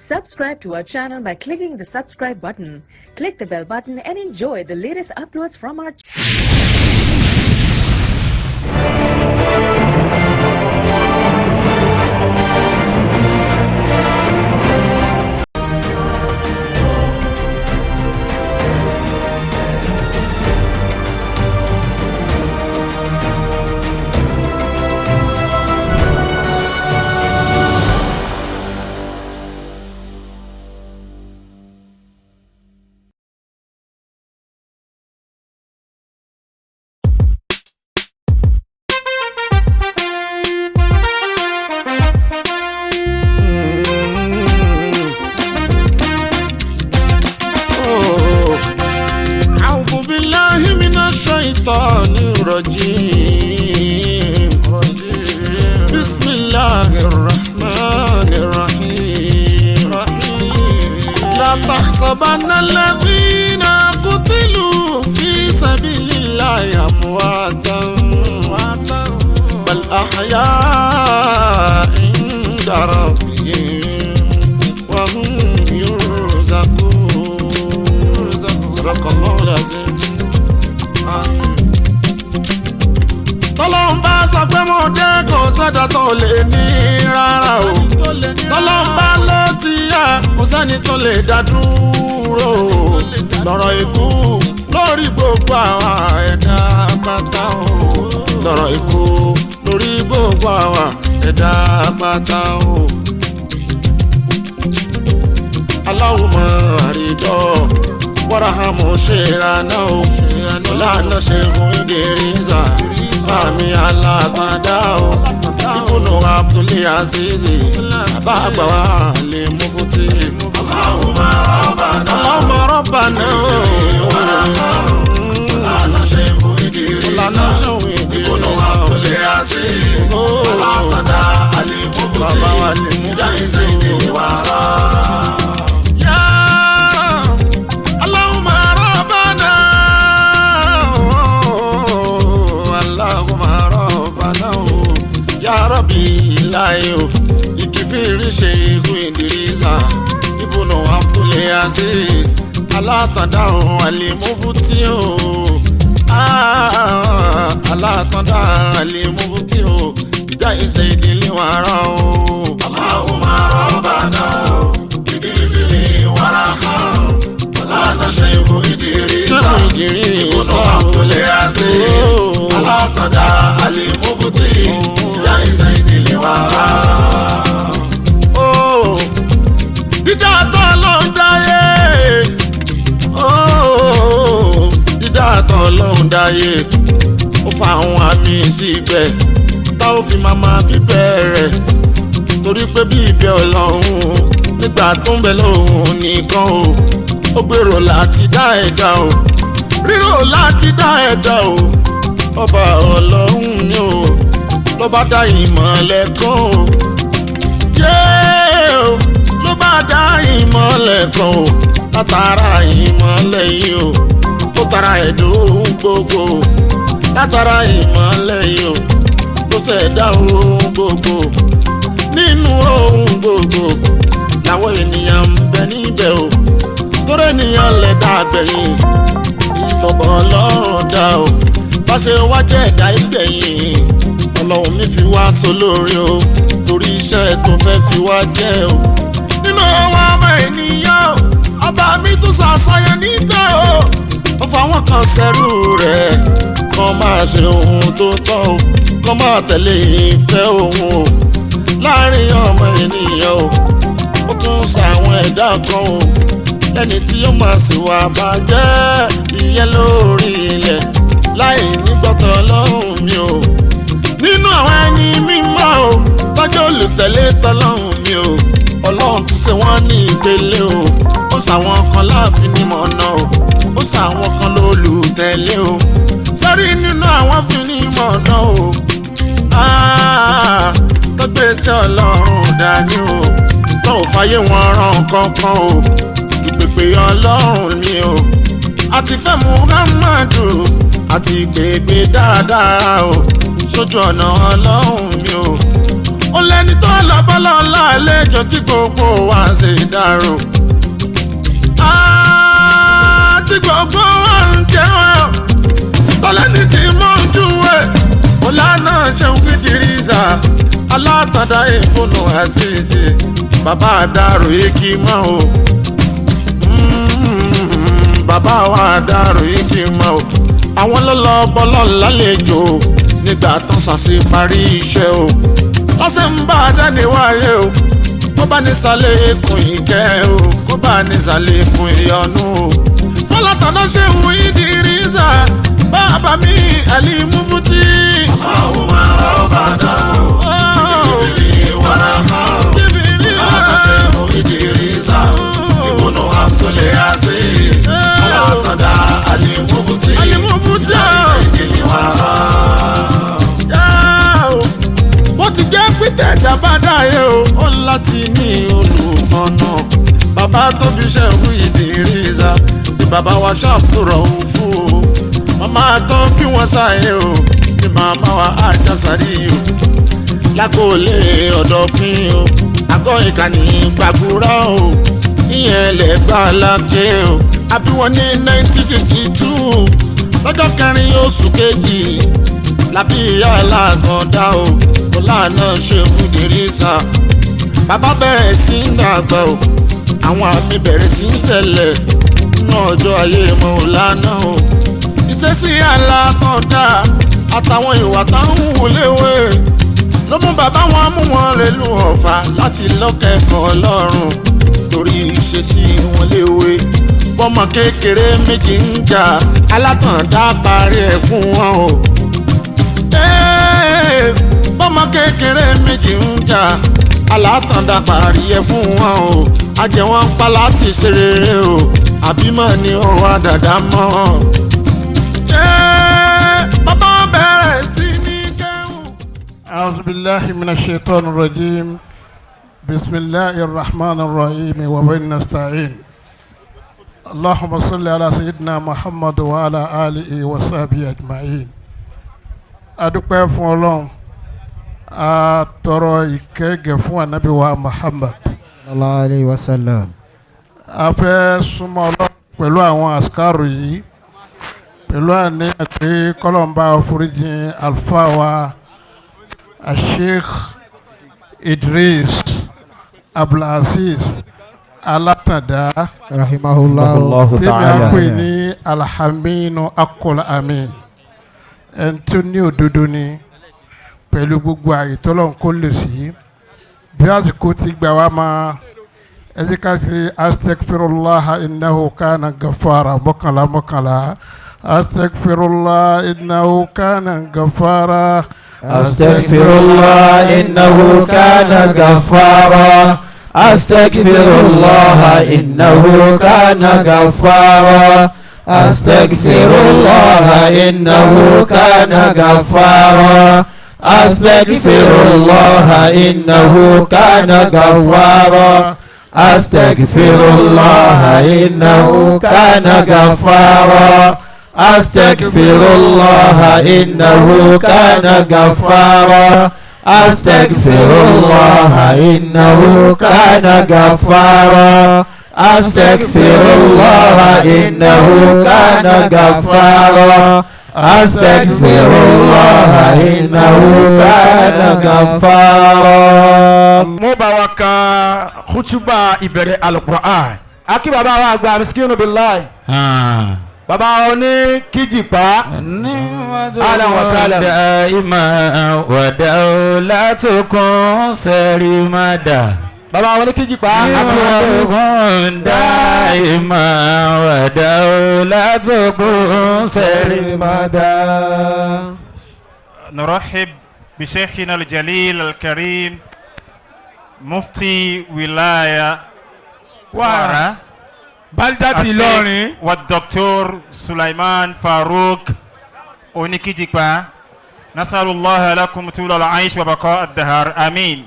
Subscribe to our channel by clicking the subscribe button. Click the bell button and enjoy the latest uploads from our أعوذ بالله من الشيطان الرجيم بسم الله الرحمن الرحيم لا تحسبن الذين قتلوا في سبيل الله أمواتا بل أحياء عند ربهم وهم يرزقون. صدق الله العظيم. Tọ́lọ́run bá sọ pé mo jẹ́ kò sẹ́dá tó lè ní rárá o. Tọ́lọ́run bá ló ti yá kò sẹ́ni tó lè dá dúró. Lọ́rọ̀ ikú lórí gbogbo àwọn ẹ̀dá pátá o. Lọ́rọ̀ ikú lórí gbogbo àwọn ẹ̀dá pátá o. Allahumma àrídọ́ wàràhàmù ṣèrànà o. Lánà ṣẹ́gun ìdèrèzà sàmì alágbádá o. Ibùnú Abdul Aziz bàbá àgbà wa lè mú fúti. Allahumma rabbana o. Lánà ṣẹ́gun ìdèrèzà ibùnú Abdul Aziz alágbádá bàbá wa lè mú fúti. Ya Allahumma rabbana, Allahumma rabbana, Ya Rabbi ilahi o, ìkìfìrí Sheikh Idrisa, Ibnu Abdul Aziz, alátàndá o, Al-Mufti o, alátàndá Al-Mufti o, ìjà ìṣe ìdílé wàrà o. Allahumma rabbana o, ìdílé wàrà kan. Lánà Sheikh Idrisa, Ibnu Abdul Aziz, alátàndá Al-Mufti, ìjà ìṣe ìdílé wàrà. Dídá tó ló ń dáyé, dídá tó ló ń dáyé, ó fa àwọn àmì síbẹ̀ tá ó fi máa máa bíbẹ̀ rẹ̀, torí pé bí ibẹ̀ ọlọ́run nígbà tó ń bẹ lóhun nìkan o, ó gbèrò láti dá ẹ̀dá o, rírò láti dá ẹ̀dá o, ọba ọlọ́run ni o, ló bá dá ìmọ̀lẹ̀ kan o, yéé o, ló bá dá ìmọ̀lẹ̀ kan o, látara ìmọ̀lẹ̀ yìí o, ó tara ẹ̀dùn gbogbo, látara ìmọ̀lẹ̀ yìí o, ló ṣẹ̀dá ohun gbogbo, nínú ohun gbogbo làwọn ènìyàn ń bẹ níbẹ̀ o, torí ènìyàn lè dá gbẹ̀yìn ìtọ̀bọ̀ ọlọ́run dá o, bá ṣe wá jẹ́ ẹ̀dá ìgbẹ̀yìn ọlọ́run mi fi wá sólórí o, torí iṣẹ́ tó fẹ́ fi wá jẹ́ o. Nínú àwọn ọmọ ènìyàn ọba mi tún ṣàṣàyàn níbẹ̀ o, ó fa àwọn kan ṣẹrú rẹ̀ kàn máa ṣe ohun tó tọ́ o, kàn máa tẹ̀lé ìfẹ́ òun o, láàrin ọmọ ènìyàn o, ó tún ṣàwọn ẹ̀dá kan o, lẹ́ni tí ó máa sì wà bàjẹ́ ìyẹn lórí ilẹ̀ láì nígbọ́tọ̀ ọlọ́run mi o. Nínú àwọn ẹni mímọ́ o, tọ́jú olùtẹ̀lé tọlọ́run mi o, ọlọ́run tún ṣe wọ́n ní ìpele o, ó ṣàwọn kan láàfin ní mọ̀nà o, ó ṣàwọn kan lólùtẹ̀lé o, sẹ́rí nínú àwọn fi ní mọ̀nà o, tó gbèsè ọlọ́run dání o, tó ò fàyè wọn ràn kankan o, ju pèpè ọlọ́run mi o, àti fẹ́ Muhammadu àti gbègbè dáradára o, sójú ọ̀nà ọlọ́run mi o. Ó lẹ́ni tó lọ bọ́lá lálejò tí gbogbo wa ń ṣe ìdárò. Ah, tí gbogbo wa ń jẹun tọ́lẹ́ni tí mò ń júwe ọ̀làna ṣeun Ìdírísà alátàdá ìkùnà àṣìṣe bàbá àdàrò yìí mọ́ o. Bàbá wa àdàrò yìí mọ́ o. Àwọn lọ́lọ́ bọ́lọ́ lálejò nígbà tán ṣàṣì parí iṣẹ́ o. Lọ́sẹ̀ ń bá a dání wáyé o, kó bá ní sàlékún ìkẹ́ o, kó bá ní sàlékún ìyọ́nú o. Fọlátàná ṣeun Ìdírísà bàbá mi Àlímúfútì. Allahumma rabbana jibiri wàrà Ìdírísà ibùnú Abdul Aziz alátàdá Àlímúfútì Àlímúfútì bó ti jẹ́ pété dábàdà yẹ o, ó láti ní olùtọ́nà. Bàbá tó bí Ṣẹ́hu Ìdírísà ni bàbá wa ṣàkúrọ̀ òun fún o. Màmá tó bí wọ́n sáyé o ni màmá wa àjàsárí o. Lákòólé ọ̀dọ̀fín o, àgọ́ ìkànnì gbàgúrà o, ìyẹn lẹ́gbàá lákè o. Àbí wọn ní 1952 lọ́jọ́ kẹrin oṣù kejì lábí ìyá aláàgàndá o, ọ̀làna Ṣẹ́hu Ìdírísà. Bàbá bẹ̀rẹ̀ sí ń dàgbà o, àwọn àmì bẹ̀rẹ̀ sí ń ṣẹlẹ̀ nínú ọjọ́ ayé mọ̀ọ́lánà o. Ìṣesí aláàtọ̀dá àtàwọn ìwà táwọn wò léwe ló mú bàbá wọn mú wọn rèlú Ọ̀fà láti lọ́kẹ́kọ̀ọ́ Ọlọ́run torí ìṣesí wọn léwe. Bọ́mọ kékeré méjì ń jà, alátàndá parí ẹ̀ fún wọn o. Bọ́mọ kékeré méjì ń jà, alátàndá parí ẹ̀ fún wọn o. Ajẹ̀wọ̀n pa láti ṣe rere o, àbímọ ni ó wà dàda mọ́. Bàbá bẹ̀rẹ̀ sí ní kẹ́hùn. أعوذ بالله من الشيطان الرجيم. بسم الله الرحمن الرحيم وبه نستعين. اللهم صل على سيدنا محمد وعلى آله وصحبه أجمعين. Adúpẹ́ fún Ọlọ́run, a tọrọ ìkẹ́gẹ́ fún Ànábì wa Muhammad. Sallallahu alayhi wa sallam. A fẹ́ súnmọ́ Ọlọ́run pẹ̀lú àwọn àsìkárù yìí, pẹ̀lú àníyàn pé kọ́lọ́mbà foríjìn àlùfáà wa Sheikh Idris Abdulaziz Alátàndá, rahimahullah tí mi à ń pè ní Alhaminu Akol Amin, ẹni tó ní òdodo ni pẹ̀lú gbogbo àyè tọ́lọ́run kó lè sí. Bí àsìkò ti gbà wá máa ẹ jẹ́ ká ṣe astaghfirullah innahu kana gafara mọ́kànlá mọ́kànlá. Astaghfirullah innahu kana gafara. أستغفر الله إنه كان غفارا. أستغفر الله إنه كان غفارا. أستغفر الله إنه كان غفارا. أستغفر الله إنه كان غفارا. أستغفر الله إنه كان غفارا. أستغفر الله إنه كان غفارا. أستغفر الله إنه كان غفارا. أستغفر الله إنه كان غفارا. أستغفر الله إنه كان غفارا. Mo bá wa ka khutuba ìbẹ̀rẹ̀ Alukur'an. Akí bàbá wa àgbà Miskinu Billahi, bàbá oní kíjìpá, ahlan wa sahlan. دائما ودولتكم سرمدا. Bàbá oní kíjìpá. نعمتكم دائما ودولتكم سرمدا. نرحب بشيخنا الجليل الكريم مفتي ولاية كوارا Baldati الشيخ Ìlọrin. والدكتور سليمان فاروق أونيكيجيكوا. نسأل الله لكم طول العيش وبقاء الدهر، آمين.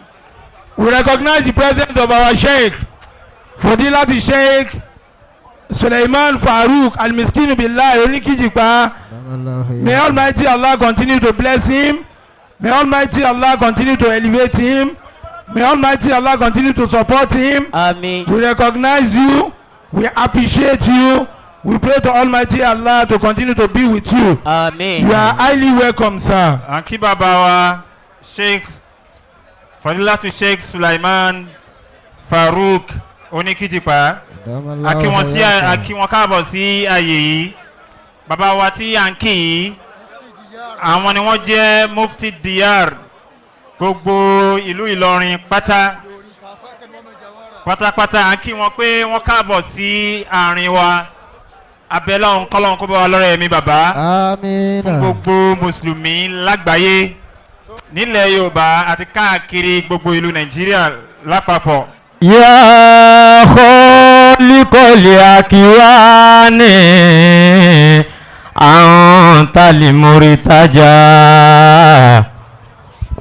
We recognize the presence of our Sheikh, Fadilati Sheikh Suleiman Farouk Al-Miskin Billah Onikijipa. May Almighty Allah continue to bless him May Almighty Allah continue to elevate him. May Almighty Allah continue to support him. Amen. We recognize you. We appreciate you. We pray to Almighty Allah to continue to be with you. Amen. You are highly welcome, sir. À ń kí bàbá wa Sheikh Fadilatu Sheikh Sulaiman Farouk Oníkìjìpá, a kí wọn sí, a kí wọn káàbọ̀ sí àyè yìí. Bàbá wa tí à ń kí yìí, àwọn ni wọ́n jẹ́ Mufti Diyar gbogbo ìlú Ìlọrin pátá pátápátá. À ń kí wọn pé wọ́n káàbọ̀ sí àárín wa. Abẹ́lọ́hún kọ́lọ́hún kó bá wa lọ́rọ̀ ẹ̀mí bàbá Amina. fún gbogbo mùsùlùmí lágbàáyé, nílẹ̀ Yorùbá àti káàkiri gbogbo ìlú Nàìjíríà lápapọ̀. يا خالق الأكوان أنت المرتجى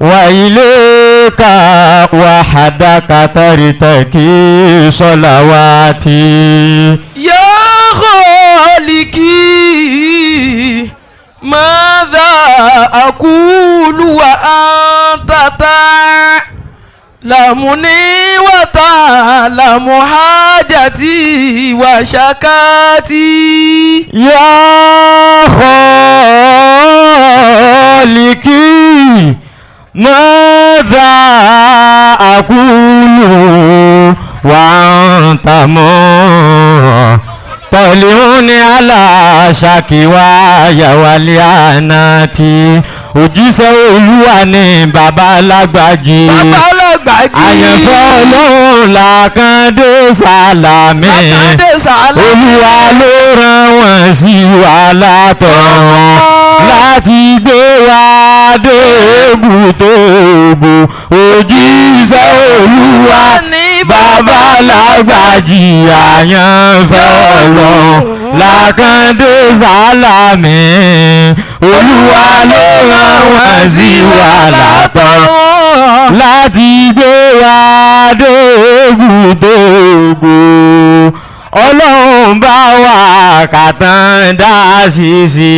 وإليك وحدك ترتكي صلواتي. يا خالقي، ماذا أقول وأنت تعلمني وتعلم حاجتي وشكاتي. يا خالقي، ماذا أقول وأنت مطلع على شكواي والياناتي. Òjíṣẹ́ Olúwa ni bàbá alágbàjì. Bàbá alágbàjì. Àyànfẹ́ Ọlọ́run làkàndé Sàlámì. Làkàndé Sàlámì. Olúwa ló rán wọn sí wa látọ̀run láti gbé wa dé èbúté òbò. Òjíṣẹ́ Olúwa ní bàbá alágbàjì, àyànfẹ́ Ọlọ́run làkàndé Sàlámì. Olúwa ló rán wọn sí wa látọ̀run láti gbé wa dé èbúté ògo. Ọlọ́run bá wa kàtàn dá ṣíṣe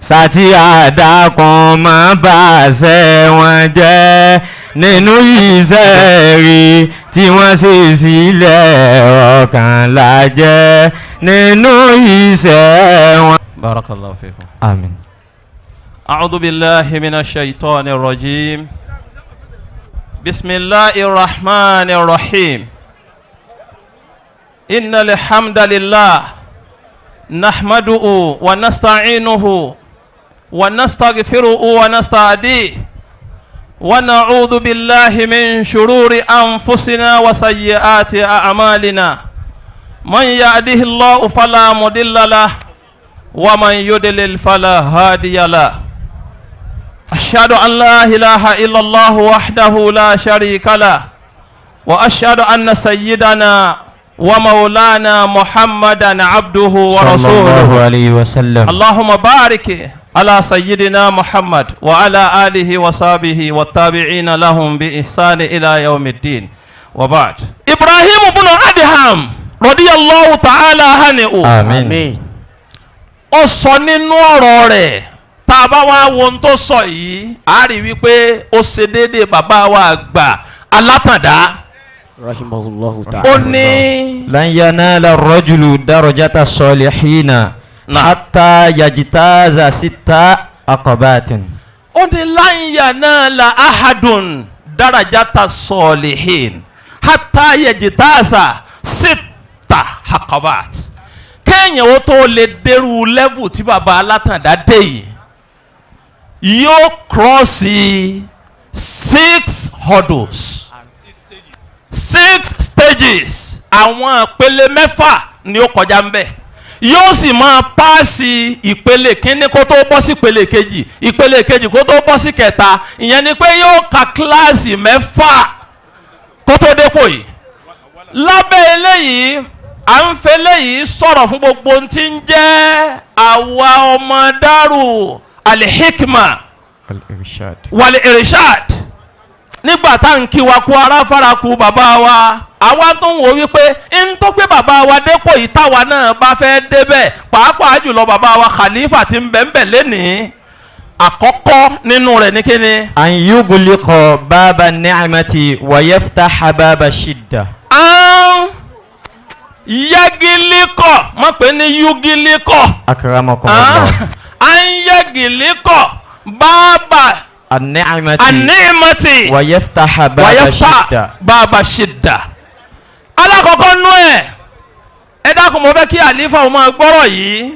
sátì àdàkùn mọ́ bá ṣe wọn jẹ́ nínú iṣẹ́ rí tí wọ́n ṣe sílẹ̀, ọ̀kan la jẹ́ nínú iṣẹ́ wọn. بارك الله فيكم. Àmín. أعوذ بالله من الشيطان الرجيم. بسم الله الرحمن الرحيم. إن الحمد لله نحمده ونستعينه ونستغفره ونستهديه، ونعوذ بالله من شرور أنفسنا وسيئات أعمالنا. من يهده الله فلا مضل له ومن يضلل فلا هادي له. أشهد أن لا إله إلا الله وحده لا شريك له، وأشهد أن سيدنا ومولانا محمدا عبده صلى الله ورسوله. عليه وسلم. اللهم بارك على سيدنا محمد وعلى آله وصحبه والتابعين لهم بإحسان إلى يوم الدين، وبعد. إبراهيم بن أدهم رضي الله تعالى عنه Àmín. Ó sọ nínú ọ̀rọ̀ rẹ̀, tá a bá wá wo ohun tó sọ yìí, a rí wípé ó ṣe déédéé bàbá wa àgbà Alátàndá. Rahimahullahu Ó ta'ala. ní لن ينال الرجل درجة الصالحين نعم. حتى يجتاز ست عقبات. Ó ní لن ينال أحد درجة الصالحين حتى يجتاز ست عقبات. Kéèyàn ó tó lè dérú level tí bàbá Alátàndá dé yìí, yóò cross six hurdles, six stages. Àwọn ìpele 6 ni ó kọjá ń bẹ̀, yóò sì máa pass ìpele kínní kó tó bọ́ sí ìpele kejì, ìpele kejì kó tó bọ́ sí kẹta. Ìyẹn ni pé yóò ka kíláàsì 6 kó tó dépò yìí. Lábẹ́ eléyìí, à ń fẹ́ eléyìí sọ̀rọ̀ fún gbogbo ohun tí ń jẹ́ àwa ọmọ Dárù Alihikma Al-Irshad. Wal Irshad. Nígbà tá à ń kí wa kú ara fara ku bàbá wa, àwa tó ń wò wípé ń tó pé bàbá wa dépò yìí, táwa náà bá fẹ́ débẹ̀, pàápàá jùlọ bàbá wa Khalifa ti ń bẹ̀ ń bẹ̀ lénìí. Àkọ́kọ́ nínú rẹ̀ ní kíni. An yughliqa baba ni'mati wa yaftaha baba shidda. An yagilikọ mọ̀ pé ní yugilikọ. Akramakum Allah. An yagilikọ baba an-ni'mati. An-ni'mati. Wa yaftaha baba shidda. Baba shidda. Alákọ̀ọ́kọ́ nú ẹ̀, ẹ dákun, mo fẹ́ kí àlífà ó máa gbọ́rọ̀ yìí.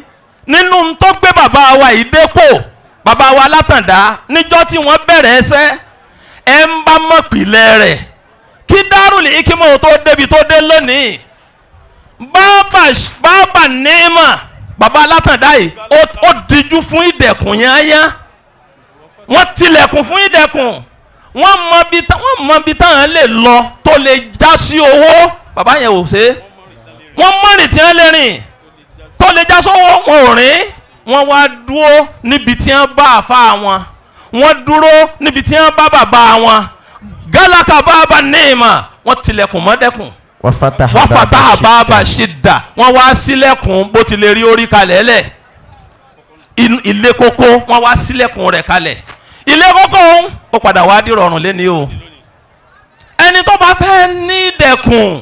Nínú tó gbé bàbá wa yìí dépò, bàbá wa Látàndá, níjọ́ tí wọ́n bẹ̀rẹ̀ ẹsẹ̀, ẹ ń bá mọ̀ pìlẹ̀ rẹ̀ kí Darul Hikima tó débi tó dé lónìí. Bàbá Nímà, bàbá Látàndá yìí, ó díjú fún ìdẹ̀kùn yányá. Wọ́n tilẹ̀kùn fún ìdẹ̀kùn. Wọ́n mọ bí táwọn lè lọ tó lè já sí owó. Bàbá yẹn ò ṣe é. Wọ́n mọ̀rìn tí wọ́n lè rìn tó lè já sówó, wọn ò rìn. Wọ́n wá dúró níbi tí wọ́n bá àfa wọn, wọ́n dúró níbi tí wọ́n bá bàbá wọn. Gálàkà bàbá Nímà, wọ́n tilẹ̀kùn mọ́dẹ́kùn. Wọ́n fataha bàbá ṣìdá. Wọ́n wá sílẹ̀kùn bó ti lè rí orí kalẹ̀ lẹ̀. Ilé kókó, wọ́n wá sílẹ̀kùn rẹ̀ kalẹ̀. Ilé kókó ó padà wá dìrọ̀rùn lẹ́ni o. Ẹni tó bá fẹ́ ní ìdẹ̀kùn,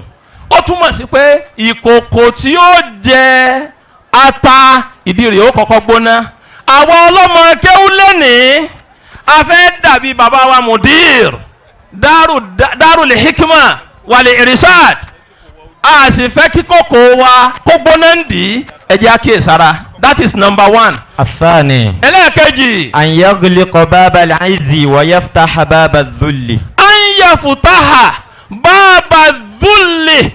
ó túmọ̀ sí pé ìkòkò tí ó jẹ ata, ìdí rẹ̀ ó kọ́kọ́ gbóná. Àwọn ọlọ́mọ kéwú lẹ́nìí, a fẹ́ dàbí bàbá wa Mudir Darul Hikma wal Irshad. A sì fẹ́ kí kòkò wa kó gbóná ń dì í. Ẹ jẹ́ àkíyèsára. That is number one. Athani. Ẹlẹ́ẹ̀kejì. An yaghliqa baba al-izzi wa yaftaha baba adh-dhulli. An yaftaha baba adh-dhulli.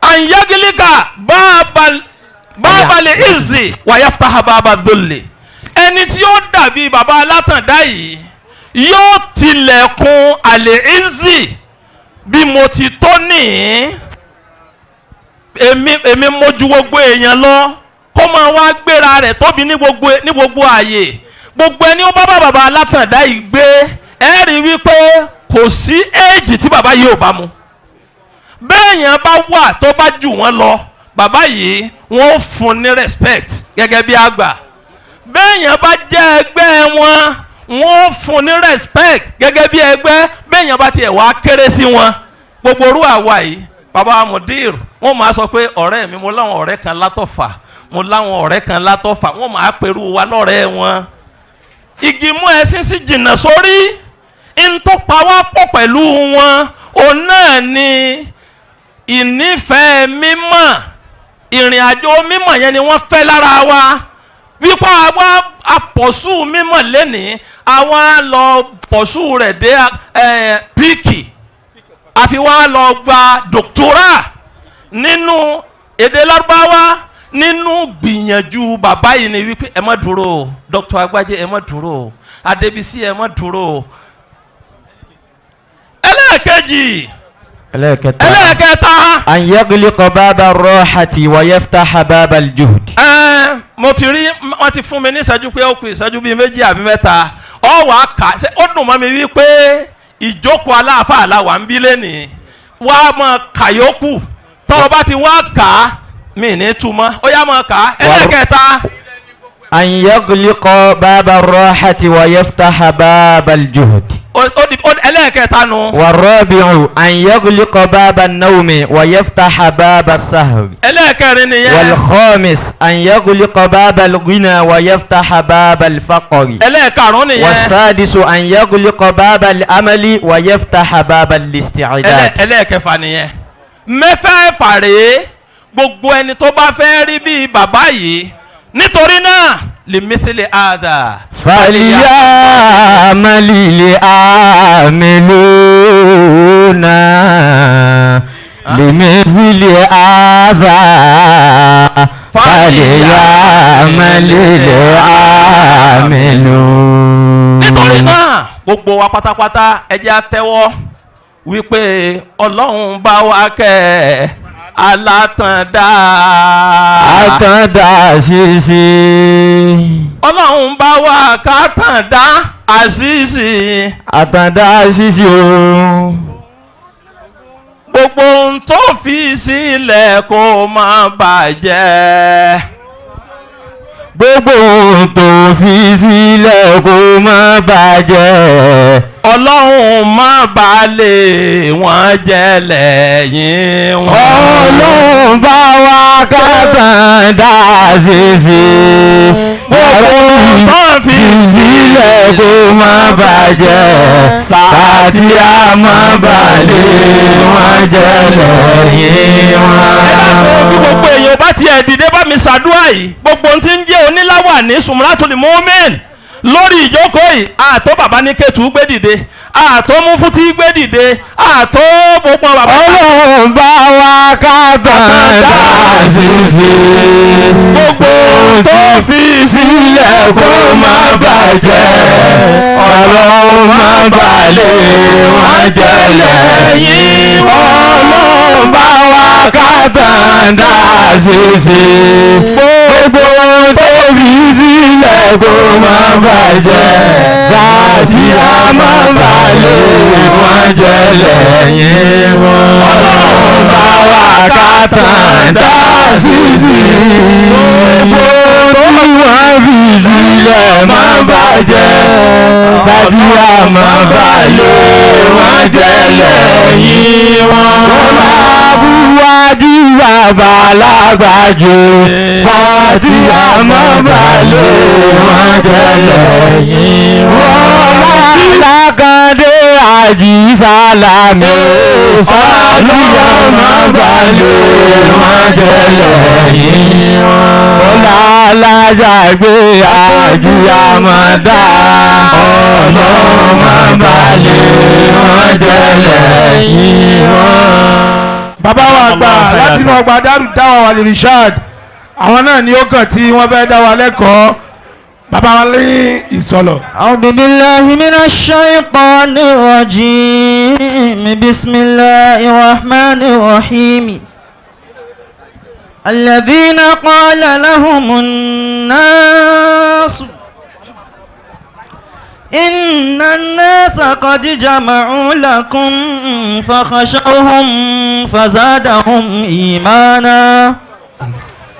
An yaghliqa baba al-izzi wa yaftaha baba adh-dhulli. Ẹni tí ó dàbí bàbá Látàndá yìí yóò tilẹ̀kùn al-izzi. Bí mo ti tó nìyí, èmi mójú gbogbo èèyàn lọ, kó máa wá gbéra rẹ̀ tóbi ní gbogbo ààyè. Gbogbo ẹni ó bá bàbá Látàndá yìí gbé, ẹ rí wípé kò sí éèjì tí bàbá yìí ò bá mu. Bẹ́ẹ̀ yẹn bá wà tó bá jù wọ́n lọ, bàbá yìí wọ́n fún ní respect gẹ́gẹ́ bí àgbà. Bẹ́ẹ̀ yẹn bá jẹ́ ẹgbẹ́ wọn, wọ́n fún ní respect gẹ́gẹ́ bí ẹgbẹ́. Bẹ́ẹ̀ yẹn bá tiẹ̀ wá kéré sí wọn, gbogbo orú àwa yìí, bàbá Mudir, wọ́n máa sọ pé ọ̀rẹ́ mi, mo láwọn ọ̀rẹ́ kan látọ̀fà, mo láwọn ọ̀rẹ́ kan látọ̀fà. Wọ́n máa pẹ̀rù wa lọ́rẹ́ wọn. Igi mú ẹṣin sí jìnnà sórí. N tó pa wá pọ̀ pẹ̀lú wọn, òun náà ni ìnífẹ̀ẹ́ mímọ̀. Ìrìn àjò mímọ̀ yẹn ni wọ́n fẹ́ lára wa. Wípé àwa àpọ̀sù mímọ̀ lẹ́nìí, àwa lọ pọ̀sù rẹ̀ dé píìkì, àfi wá lọ gba dòkítọ́rà nínú èdè Lárúbáwá. Nínú gbìyànjú bàbá yìí ni wípé ẹ má dúró o, Dr. Agbájé ẹ má dúró o, Adébísí ẹ má dúró o. Ẹlẹ́ẹ̀kejì. Ẹlẹ́ẹ̀kẹta. An yaghliqa baba ar-rahati wa yaftaha baba al-juhd. Mo ti rí, wọ́n ti fún mi ní ìṣẹ́jú pé ó kù ìṣẹ́jú bíi méjì àbí mẹ́ta. Ọ wàá kà ṣe ó dùn mọ́ mi wípé ìjókòó aláàfáà la wà ń bí lẹ́nìí. Wàá mọ kàyókù. Tọ́ ọ bá ti wá kà á, mi ní túmọ̀. Ó yá mọ kà á. Ẹlẹ́ẹ̀kẹta. An yaghliqa baba ar-rahati wa yaftaha baba al-juhd. Ẹlẹ́ẹ̀kẹta nu. Wàrọ́bìrù an yaghliqa baba an-nawmi wa yaftaha baba as-sahwi. Ẹlẹ́ẹ̀kẹrin nìyẹn. Wal-khamis an yaghliqa baba al-ghina wa yaftaha baba al-faqri. Ẹlẹ́ẹ̀karùn nìyẹn. Was-sadisu an yaghliqa baba al-amali wa yaftaha baba al-isti'dad. Ẹlẹ́ẹ̀kẹfà nìyẹn. Mẹ́fẹ̀ẹ̀fà rèé, gbogbo ẹni tó bá fẹ́ rí bí bàbá yìí, nítorí náà limithili hadha. Falyamalil amiluna limithili hadha. Falyamalil amiluna. Nítorí náà gbogbo wa pátápátá ẹ jẹ́ á tẹ́wọ́ wípé Ọlọ́run bá wa kẹ́ Alátàndá. Àtàndá ṣíṣe. Ọlọ́run bá wa kátàndá àṣìṣe. Àtàndá ṣíṣe o. Gbogbo ohun tó fi sílẹ̀ kó má bàjẹ́. Gbogbo ohun tó fi sílẹ̀ kó má bàjẹ́. Ọlọ́run má balẹ̀ wọ́n jẹ́ lẹ́yìn wọn. Ọlọ́run bá wa kàtàndá ṣèṣe. Gbogbo tó fi sílẹ̀ kó má bàjẹ́. Sàtì á má balẹ̀ wọ́n jẹ́ lẹ́yìn wọn. Ẹ dákun, bí gbogbo èèyàn bá tiẹ̀ dìde bá mi ṣàdúrà yìí, gbogbo ohun tí ń jẹ́ oníláwà ní Sumratul Mu'min lórí ìjókòó yìí, àtọ́ bàbá ní kẹ́tù gbé dìde, àtọ́ mú fún tí gbé dìde, àtọ́ gbogbo bàbá. Ọlọ́run bá wa kàtàndá ṣèṣe. Gbogbo tó fi sílẹ̀ kó má bàjẹ́. Ọlọ́run má balẹ̀ wọ́n jẹ́ lẹ́yìn. Ọlọ́run bá wa kàtàndá ṣèṣe. Gbogbo tó fi sílẹ̀ kó má bàjẹ́. Sàtì á má balẹ̀ wọ́n jẹ́ lẹ́yìn wọn. Ọlọ́run bá wa kàtàndá ṣèṣe. Gbogbo tí wọ́n fi sílẹ̀ má bàjẹ́. Sàtì á má balẹ̀ wọ́n jẹ́ lẹ́yìn wọn. Wọ́n máa bú wájú bàbá lágbàjò. Sàtì á má balẹ̀ wọ́n jẹ́ lẹ́yìn wọn. Lákàndé Àjísàlámì. Sàtì á má balẹ̀ wọ́n jẹ́ lẹ́yìn wọn. Ọlá alájàgbé Àjíyàmọ̀dá. Ọlọ́run má balẹ̀ wọ́n jẹ́ lẹ́yìn wọn. Bàbá wa àgbà láti inú ọgbà Daaru Dawah wal Irshad, àwọn náà ni ó kàn tí wọ́n fẹ́ dá wa lẹ́kọ̀ọ́. Bàbá wa ní ìsọ̀lọ̀. أعوذ بالله من الشيطان الرجيم. بسم الله الرحمن الرحيم. الذين قال لهم الناس إن الناس قد جمعوا لكم فخشوهم فزادهم إيمانا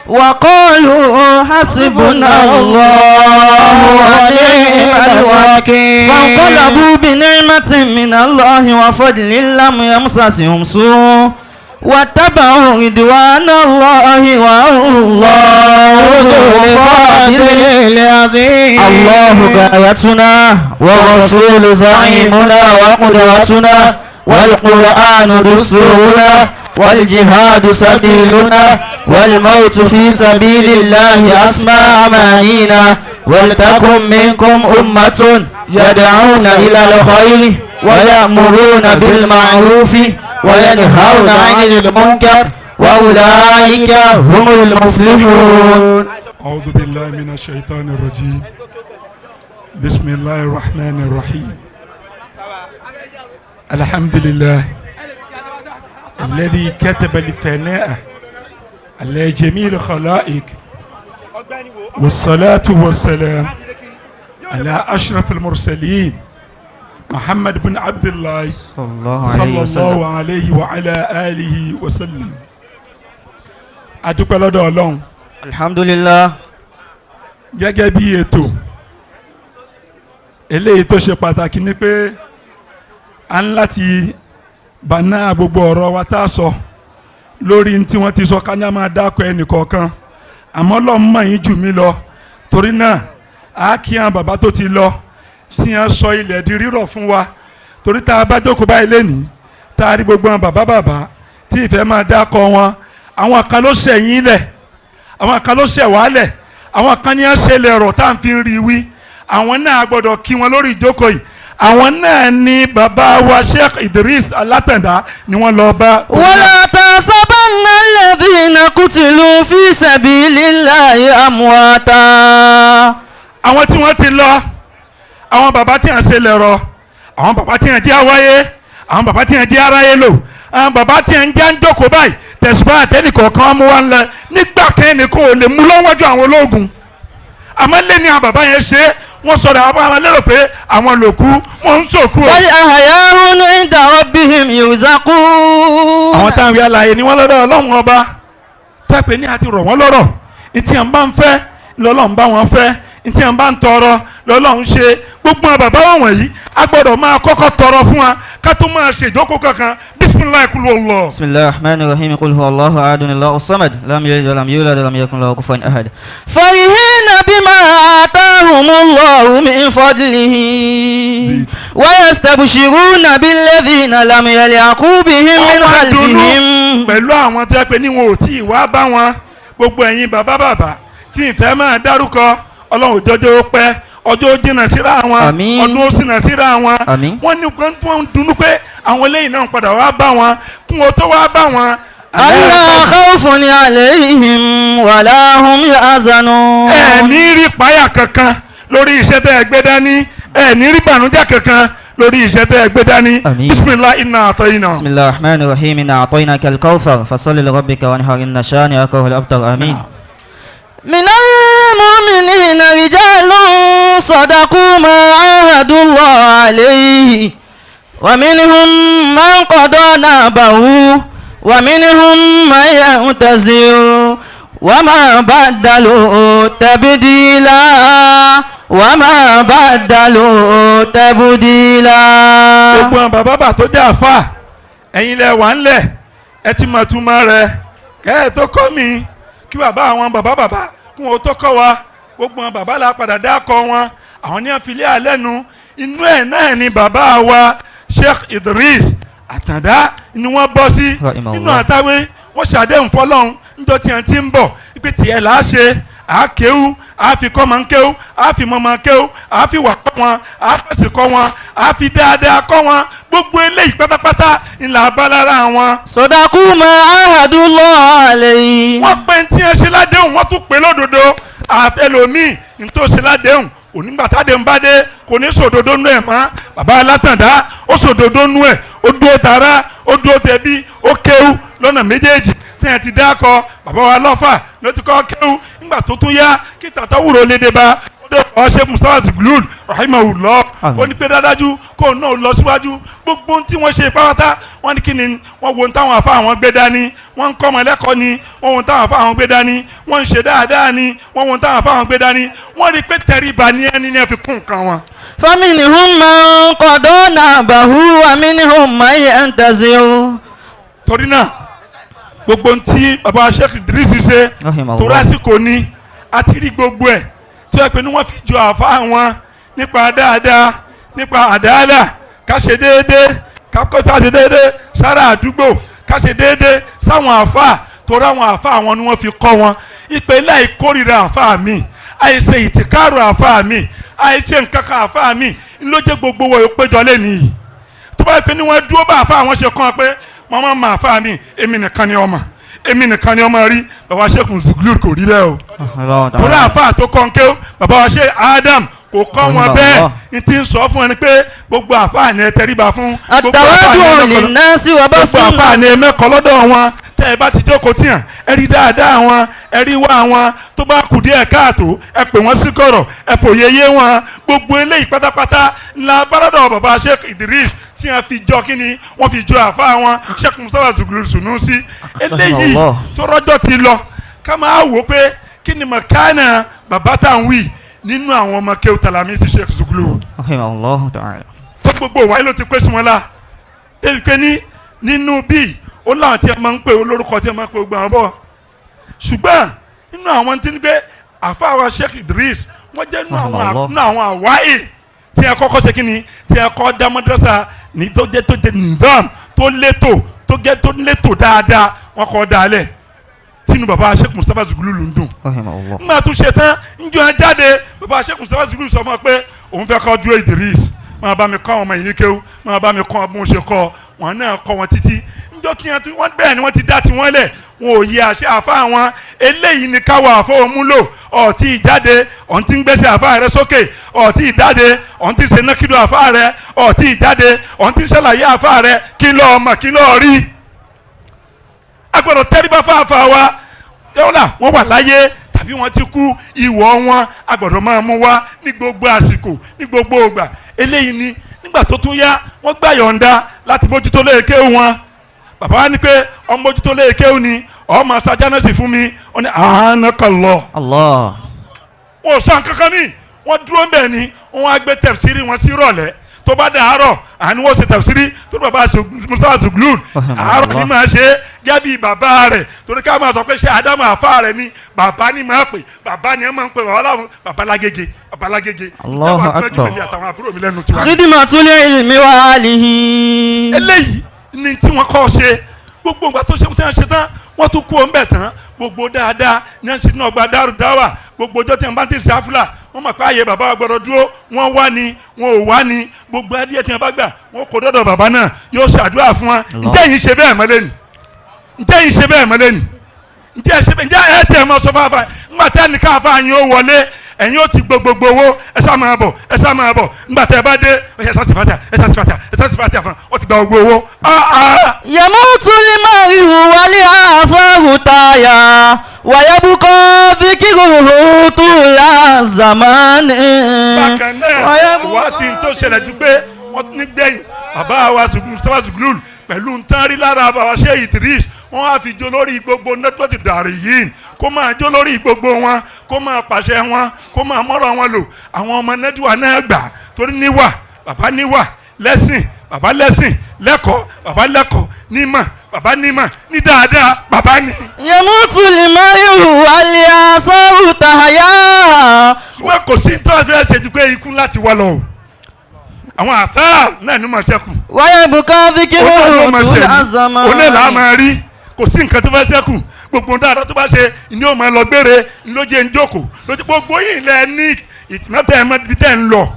وقالوا حسبنا الله ونعم الوكيل. فانقلبوا بنعمة من الله وفضل لم يمسسهم سوء واتبعوا رضوان الله والله ذو الفضل العظيم. الله غايتنا والرسول زعيمنا وقدوتنا والقرآن دستورنا والجهاد سبيلنا والموت في سبيل الله أسمى أمانينا. ولتكن منكم أمة يدعون إلى الخير ويأمرون بالمعروف وينهون عن المنكر وأولئك هم المفلحون. أعوذ بالله من الشيطان الرجيم. بسم الله الرحمن الرحيم. الحمد لله الذي كتب الفناء على جميع الخلائق، والصلاة والسلام على أشرف المرسلين محمد بن عبد الله صلى الله عليه وعلى آله وسلم. Adúpẹ́ lọ́dọ̀ Ọlọ́run. Alhamdulillah. Gẹ́gẹ́ bí ètò eléyìí tó ṣe pàtàkì ni pé a ń láti bàná gbogbo ọ̀rọ̀ wa tá a sọ lórí tí wọ́n ti sọ ká ní a máa dákọ̀ ẹnì kọ̀ọ̀kan, àmọ́ Ọlọ́run mọ̀ yín jù mí lọ. Torí náà a kí àwọn bàbá tó ti lọ tí wọ́n sọ ilẹ̀ di rírọ̀ fún wa, torí tá a bá jókòó báyìí lénìí tá a rí gbogbo àwọn bàbá bàbá tí ìfẹ́ máa dákọ̀ wọn, àwọn kan ló ṣẹ̀ yín lẹ̀, àwọn kan ló ṣẹ̀ wá lẹ̀, àwọn kan ní à ń ṣe lẹ̀ rọ̀ tá à ń fi rí wí. Àwọn náà gbọ́dọ̀ kí wọn lórí ìjókòó yìí. Àwọn náà ni bàbá wa Sheikh Idris Alátàndá ni wọ́n lọ bá. Wala tahsabanna alladhina qutilu fi sabilillahi amwata. Àwọn tí wọ́n ti lọ, àwọn bàbá tí à ń ṣe lẹ̀rọ, àwọn bàbá tí à ń jẹ́ àwáyé, àwọn bàbá tí à ń jẹ́ aráyé lò, àwọn bàbá tí à ń jẹ́ ń jókòó báyìí, tẹ̀síbá àtẹnìkọ̀ọ̀kan mú wa ń lẹ nígbà kẹ́ni kò lè mú lọ́wọ́jú àwọn ológun. Àmọ́ lé ní àwọn bàbá yẹn ṣe é, wọ́n sọ̀rọ̀ àwọn ará lérò pé àwọn lòkú wọ́n ń sòkú o. Wal ahya'un 'inda rabbihim yurzaqun. Àwọn táwọn wí àlàyé ni wọ́n lọ́dọ̀ Ọlọ́run ọba tẹ́pẹ́ ní àti rọ̀ wọ́n lọ́rọ̀, ìtì à ń bá ń fẹ́ lọ́lọ́run bá wọn fẹ́, ntí wọn bá ń tọrọ lọ́lọ́run ṣe. Gbogbo àwọn bàbá wọn wọ̀nyí a gbọ́dọ̀ máa kọ́kọ́ tọrọ fún wa ká tó máa ṣe ìjókòó kankan. Bisimilayi kulu Allah. Bisimilahi rahman rahim qul huwa Allahu ahadun Allahu samad lam yalid walam yulad walam yakun lahu kufuwan ahad. Farihina bima atahumullahu min fadlihi wa yastabshiruna billadhina lam yalhaqu bihim min khalfihim. Pẹ̀lú àwọn tó yẹ pé ní wọn ò tí ì wá bá wọn, gbogbo ẹ̀yin bàbá bàbá tí ìfẹ́ máa dárúkọ Ọlọ́run jọjọ́ ó pẹ́, ọjọ́ ó jìnnà síra wọn, ọdún ó ṣìnà síra wọn. Wọ́n ní wọ́n ń dunnú pé àwọn eléyìí náà padà wá bá wọn, kí wọ́n tó wá bá wọn. Alla khawfun alayhim wala hum yahzanun. Ẹ ní rí páyà kankan lórí iṣẹ́ tẹ́ ẹ gbé dání, ẹ ní rí bànújẹ́ kankan lórí iṣẹ́ tẹ́ ẹ gbé dání. Bisimilah inna a'tayna. Bisimilah rahman rahim inna a'tainaka al-kawthar fasalli li rabbika wanhar inna shani'aka huwal abtar. Amin. من المؤمنين رجال صدقوا ما عاهدوا الله عليه ومنهم من قضى نحبه ومنهم من ينتظر وما بدلوا تبديلا وما بدلوا تبديلا. Gbogbo àwọn bàbá bà tó jẹ́ àfà, ẹ̀yin lẹ wà ńlẹ̀, ẹ ti mọ̀ túmọ̀ rẹ̀ kẹ́ ẹ tó kọ́ mi kí bàbá àwọn bàbá bàbá kún ó tó kọ́ wa. Gbogbo àwọn bàbá la padà dákọ̀ wọn, àwọn ní àfilẹ́ alẹ́ nu inú ẹ̀ náà ni bàbá wa Sheikh Idris Àtàndá ni wọ́n bọ́ sí nínú àtàwé. Wọ́n ṣàdéhùn fọlọ́hún níjọ́ tí wọ́n ti ń bọ̀ ipe tiẹ̀ là á ṣe, àákéwú, àáfi kọ́ máa ń kéwú, àáfi mọ́ máa ń kéwú, àáfi wà kọ́ wọn, àáfẹ̀sì kọ́ wọn, àáfi dáadáa kọ́ wọn. Gbogbo eléyìí pátápátá ńlá abálára wọn. Sọdakú ma ahadullah alayhi. Wọ́n pe tí ẹ ṣe ládéhùn, wọ́n tún pè lódodo. Àfẹlòmíì ní tó ṣe ládéhùn onígbàtàdé ń bá dé kò ní sòdodo nú ẹ̀ mọ́. Bàbá Alátàndá ó sòdodo nú ẹ̀, ó dúró tara, ó dúró tẹbí, ó kéwú lọ́nà méjèèjì tí ẹ ti dákọ. Bàbá wa lọ́fà ló ti kọ́ kéwú nígbà tó tún yá kí tàtà wúro léde bá ó dé bàbá Sheikh Mustapha Zughlul rahimahullah. Ó ní pé dádájú kó náà lọ síwájú. Gbogbo ohun tí wọ́n ṣe pátá wọ́n ní kí ni wọ́n wo ohun táwọn afá àwọn gbé dání, wọ́n ń kọ́ ọmọ ẹlẹ́kọ̀ọ́ ni, wọ́n wo ohun táwọn afá àwọn gbé dání, wọ́n ń ṣe dáadáa ni, wọ́n wo ohun táwọn afá àwọn gbé dání. Wọ́n rí i pé tẹríba ní ẹni ní ẹ fi kún nǹkan wọn. Faminhum man qada nahbahu wa minhum man yantazir. Torí náà gbogbo ohun tí bàbá Sheikh Idris ṣe torí àsìkò ni a ti rí gbogbo ẹ̀ tí wọ́n pe ní wọ́n fi jọ àfa wọn nípa dáadáa, nípa àdáàlà, ká ṣe déédéé, ká kọ́ ṣe déédéé sára àdúgbò, ká ṣe déédéé sáwọn àfa, torí àwọn àfa àwọn ni wọ́n fi kọ́ wọn. Ìpè láì kórìíra àfa mi, àìṣe ìtìkárò àfa mi, àìṣe nǹkan kan àfa mi ló jẹ́ gbogbo wọ̀ yóò péjọ lẹ́nu yìí. Tó bá yẹ pé ní wọ́n dúró bá àfa àwọn ṣe kàn pé wọ́n máa ma àfa mi, èmi nìkan ni ọmọ, èmi nìkan ni ọmọ rí. Bàbá Sheikh Zughlul kò rí bẹ́ẹ̀ o. Torí àfa tó kọ́ ń ké bàbá wa Sheikh Adam kò kọ́ wọn bẹ́ẹ̀. N ti sọ fún ẹni pé gbogbo àfa ni ẹ tẹríba fún, gbogbo àfa ni ẹ mẹ́kọ̀ọ́ lọ́dọ̀ wọn. Tẹ́ ẹ bá ti jókòó tíyàn, ẹ rí dáadáa wọn, ẹ rí wá wọn, tó bá kù díẹ̀ káàtó ẹ pè wọ́n sí kọ̀rọ̀, ẹ fòye yé wọn. Gbogbo eléyìí pátápátá ńlá bárọ̀dọ̀ bàbá Sheikh Idris tí wọ́n fi jọ kíni, wọ́n fi jọ àfa wọn Sheikh Mustapha Zughlul Sunusi. Eléyìí tó rọ́jọ́ ti lọ, ká máa wò pé kí ni mọ̀kánà bàbá tá à ń wí nínú àwọn ọmọ kéwù tàlámísì Sheikh Zughlul. Tó gbogbo wáyé ló ti pé sí wọn la débi pé ní nínú bíi ó láwọn tí a máa ń pè olórúkọ tí a máa ń pè gbogbo àwọn bọ̀. Ṣùgbọ́n nínú àwọn tí ń gbé àfáàwá Sheikh Idris wọ́n jẹ́ nínú àwọn àwáyé tí a kọ́kọ́ ṣe kíni, tí a kọ́ dá madrasa ní tó jẹ́ tó jẹ́ nìdám tó létò tó jẹ́ tó létò dáadáa, wọ́n kọ́ dálẹ̀ tínú bàbá Sheikh Mustapha Zughlul ń dùn. Nígbà tó ṣe tán njọ́ ẹ jáde, bàbá Sheikh Mustapha Zughlul sọ fún wa pé òun fẹ́ kọ́ dúró Idris, máa bá mi kọ́ àwọn ọmọ yìí ní kéwú, máa bá mi kọ́ bí wọ́n ṣe kọ́ wọn náà kọ́ wọn títí njọ́ kí wọ́n bẹ́ẹ̀ ni wọ́n ti dá tiwọn lẹ̀, wọn ò yẹ àṣẹ àfa wọn. Eléyìí ni káwọ àfọwọ́múlò. Ọ̀tí ìjáde ọ̀n tí ń gbẹ́sẹ̀ àfa rẹ sókè, ọ̀tí ìjáde ọ̀n tí ń ṣe nákìdó àfa rẹ, ọ̀tí ìjáde ọ̀n tí ń ṣàlàyé àfa rẹ, kí lọ́ọ́ mọ̀ kí lọ́ọ́ rí. A gbọ́dọ̀ tẹríba fáfá wa, yọ́lá wọ́n wà láyé tàbí wọ́n ti kú, ìwọ̀ wọn a gbọ́dọ̀ máa mú wá ní gbogbo àsìkò ní gbogbo ìgbà. Eléyìí ni nígbà tó tún yá wọ́n gbà yọ̀ǹda láti mójútó léèké wọn. Bàbá wa ní pé ọmọ mójútó léèké ni ọmọ sajánẹ́sì fún mi, ó ní àánú kan lọ. Allah. Wọn ò sọ nǹkan kan mí, wọ́n dúró ń bẹ̀ ni. Wọ́n á gbé tẹ̀síìrì wọn sí rọ̀lẹ́. Tó bá dà àárọ̀ àní wọ́n ṣe tẹ̀síìrì tó bàbá Mustapha Zuglul àárọ̀ ni máa ṣe gẹ́bí bàbá rẹ̀, torí ká máa sọ pé ṣé Ádámù àfa rẹ̀ ni bàbá ni máa pè, bàbá ni ẹ máa ń pè, bàbá láwọn bàbá lágége, bàbá lágége. Allahu Akbar. Àtàwọn àbúrò mi lẹ́nu tiwa. Khidmatul ilmi wa alihi. Eléyìí ni tí wọ́n kọ́ ṣe. Gbogbo ìgbà tó ṣe tí wọ́n ṣe tán, wọ́n tún kú òun bẹ̀ tán. Gbogbo dáadáa ní wọ́n ṣe ní ọgbà dárúdáwà. Gbogbo ọjọ́ tí wọ́n bá ti ṣe àfúlà, wọ́n mọ̀ pé ààyè bàbá wa gbọ́dọ̀ dúró. Wọ́n wá ni wọn ò wá ni, gbogbo adìyẹ tí wọ́n bá gbà wọ́n kò dọ́dọ̀ bàbá náà, yóò ṣàdúrà fún wọn. Ǹjẹ́ yìí ṣe bẹ́ẹ̀ mọ́lẹ́ ni? Ǹjẹ́ yìí ṣe bẹ́ẹ̀ mọ́lẹ́ ni? Ǹjẹ́ ẹ ṣe bẹ́ẹ̀? Ǹjẹ́ ẹ tẹ̀ mọ́ sọ fáfá ńgbà tẹ́ ní káfá yín ó wọlé, ẹ̀yin ó ti gbogbogbò owó, ẹ sá máa bọ̀, ẹ sá máa bọ̀. Ńgbà tẹ́ ẹ bá dé, ẹ sá sì fàtíà, ẹ sá sì fàtíà, ẹ sá sì fàtíà fún ọ ti gba gbogbo owó. Yamutu limarihu wali afaru taya wayabuka dhikiruhu tula zamani. Bákan náà wá sí tó ṣẹlẹ̀ ju pé wọ́n ní gbẹ̀yìn bàbá wa Mustapha Zuglul pẹ̀lú ntán rí lára bàbá Sheikh Idris, wọ́n á fi jó lórí gbogbo nẹ́tíwọ́tì dàrí yìí, kó máa jó lórí gbogbo wọn, kó máa pàṣẹ wọn, kó máa mọ́rọ̀ wọn lò. Àwọn ọmọ nẹ́tíwà náà gbà torí níwà bàbá, níwà lẹ́sìn bàbá, lẹ́sìn lẹ́kọ̀ọ́ bàbá, lẹ́kọ̀ọ́ nímọ̀ bàbá, nímọ̀ ní dáadáa bàbá ní. Yamutu limarihu wali asaru tahaya. Ṣùgbọ́n kò sí tó fẹ́ ṣe ju pé ikú láti wá lọ o. Àwọn àtàr náà ní ma ṣẹ́kù. Wayabuka dhikiruhu tula zamani. Òun náà là á máa rí, kò sí nǹkan tó fẹ́ ṣẹ́kù. Gbogbo dáadáa tó bá ṣe ni ó máa lọ gbére, ló jẹ́ ń jókòó lójú. Gbogbo yìí lẹ ní ìtìmọ́tẹ́ ẹ mọ ibi tẹ́ ń lọ,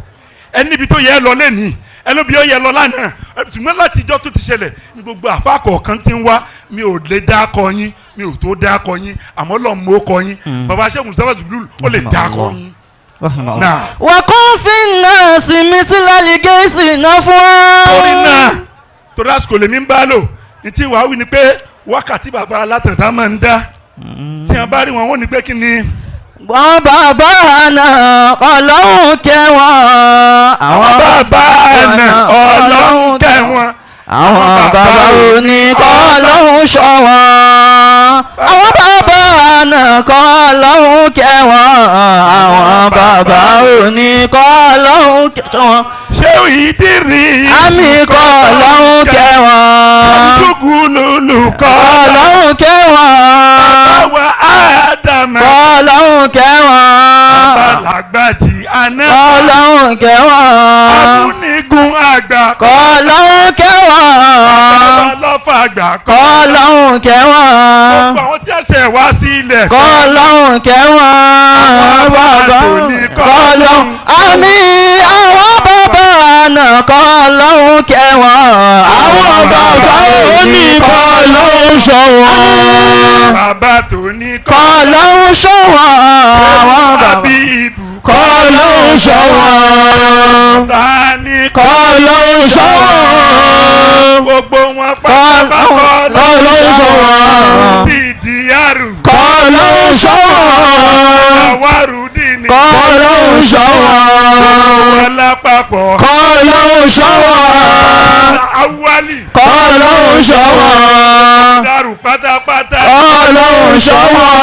ẹ níbi tó yẹ lọ lẹ́nìí, ẹ ló bí ó yẹ lọ lánàá. Ṣùgbọ́n láti ìjọ tó ti ṣẹlẹ̀ ní gbogbo àfa kọ̀ọ̀kan ti ń wá, mi ò lè dá akọ yín, mi ò tó dá akọ yín, àmọ́ lọ́n mú kọ yín. Bàbá Sheikh Mustapha Zuglul ó lè dá akọ yín. Wa kun fi nnasi misla ligesi nafwa. Torí náà, torí àsìkò lèmi ń bá lò ní tí wàá wí ni pé wákàtí bàbá alátẹ̀dá máa ń dá tí wọ́n bá rí wọn, wọ́n ní pé kí ni. Àwọn bàbá àná Ọlọ́run kẹ́ wọn. Àwọn bàbá àná Ọlọ́run kẹ́ wọn. Àwọn bàbá òní kọ́ Ọlọ́run ṣọ́ wọn. Àwọn bàbá àná kọ́ Ọlọ́run kẹ́ wọn. Àwọn bàbá òní kọ́ Ọlọ́run kẹ́ wọn. Ṣé ìdírí àmì kọ́ Ọlọ́run kẹ́ wọn. Ṣùgùlùlù kọ́ Ọlọ́run kẹ́ wọn. Bàbá wa Ádámà kọ́ Ọlọ́run kẹ́ wọn. Bàbá làgbàjì àná kọ́ Ọlọ́run kẹ́ wọn. Amúnigun àgbà kọ́ Ọlọ́run kẹ́ wọn. Bàbá lọ́fà àgbà kọ́ Ọlọ́run kẹ́ wọn. Gbogbo àwọn tí a ṣẹ̀ wá sí ilẹ̀ kọ́ Ọlọ́run kẹ́ wọn. Bàbá kọ́ Ọlọ́run àmì àwọn bàbá àná kọ́ Ọlọ́run kẹ́ wọn. Àwọn bàbá òní kọ́ Ọlọ́run ṣọ́ wọn. Bàbá tó ní kọ́ Ọlọ́run ṣọ́ wọn. Àwọn bàbá kọ́ Ọlọ́run ṣọ́ wọn. Tani kọ́ Ọlọ́run ṣọ́ wọn. Gbogbo wọn pátápátá kọ́ Ọlọ́run ṣọ́ wọn. Tìdíyàrú kọ́ Ọlọ́run ṣọ́ wọn. Àwárùdíní kọ́ Ọlọ́run ṣọ́ wọn. Wọn lápapọ̀ kọ́ Ọlọ́run ṣọ́ wọn. Awali kọ́ Ọlọ́run ṣọ́ wọn. Dàrú pátápátá kọ́ Ọlọ́run ṣọ́ wọn.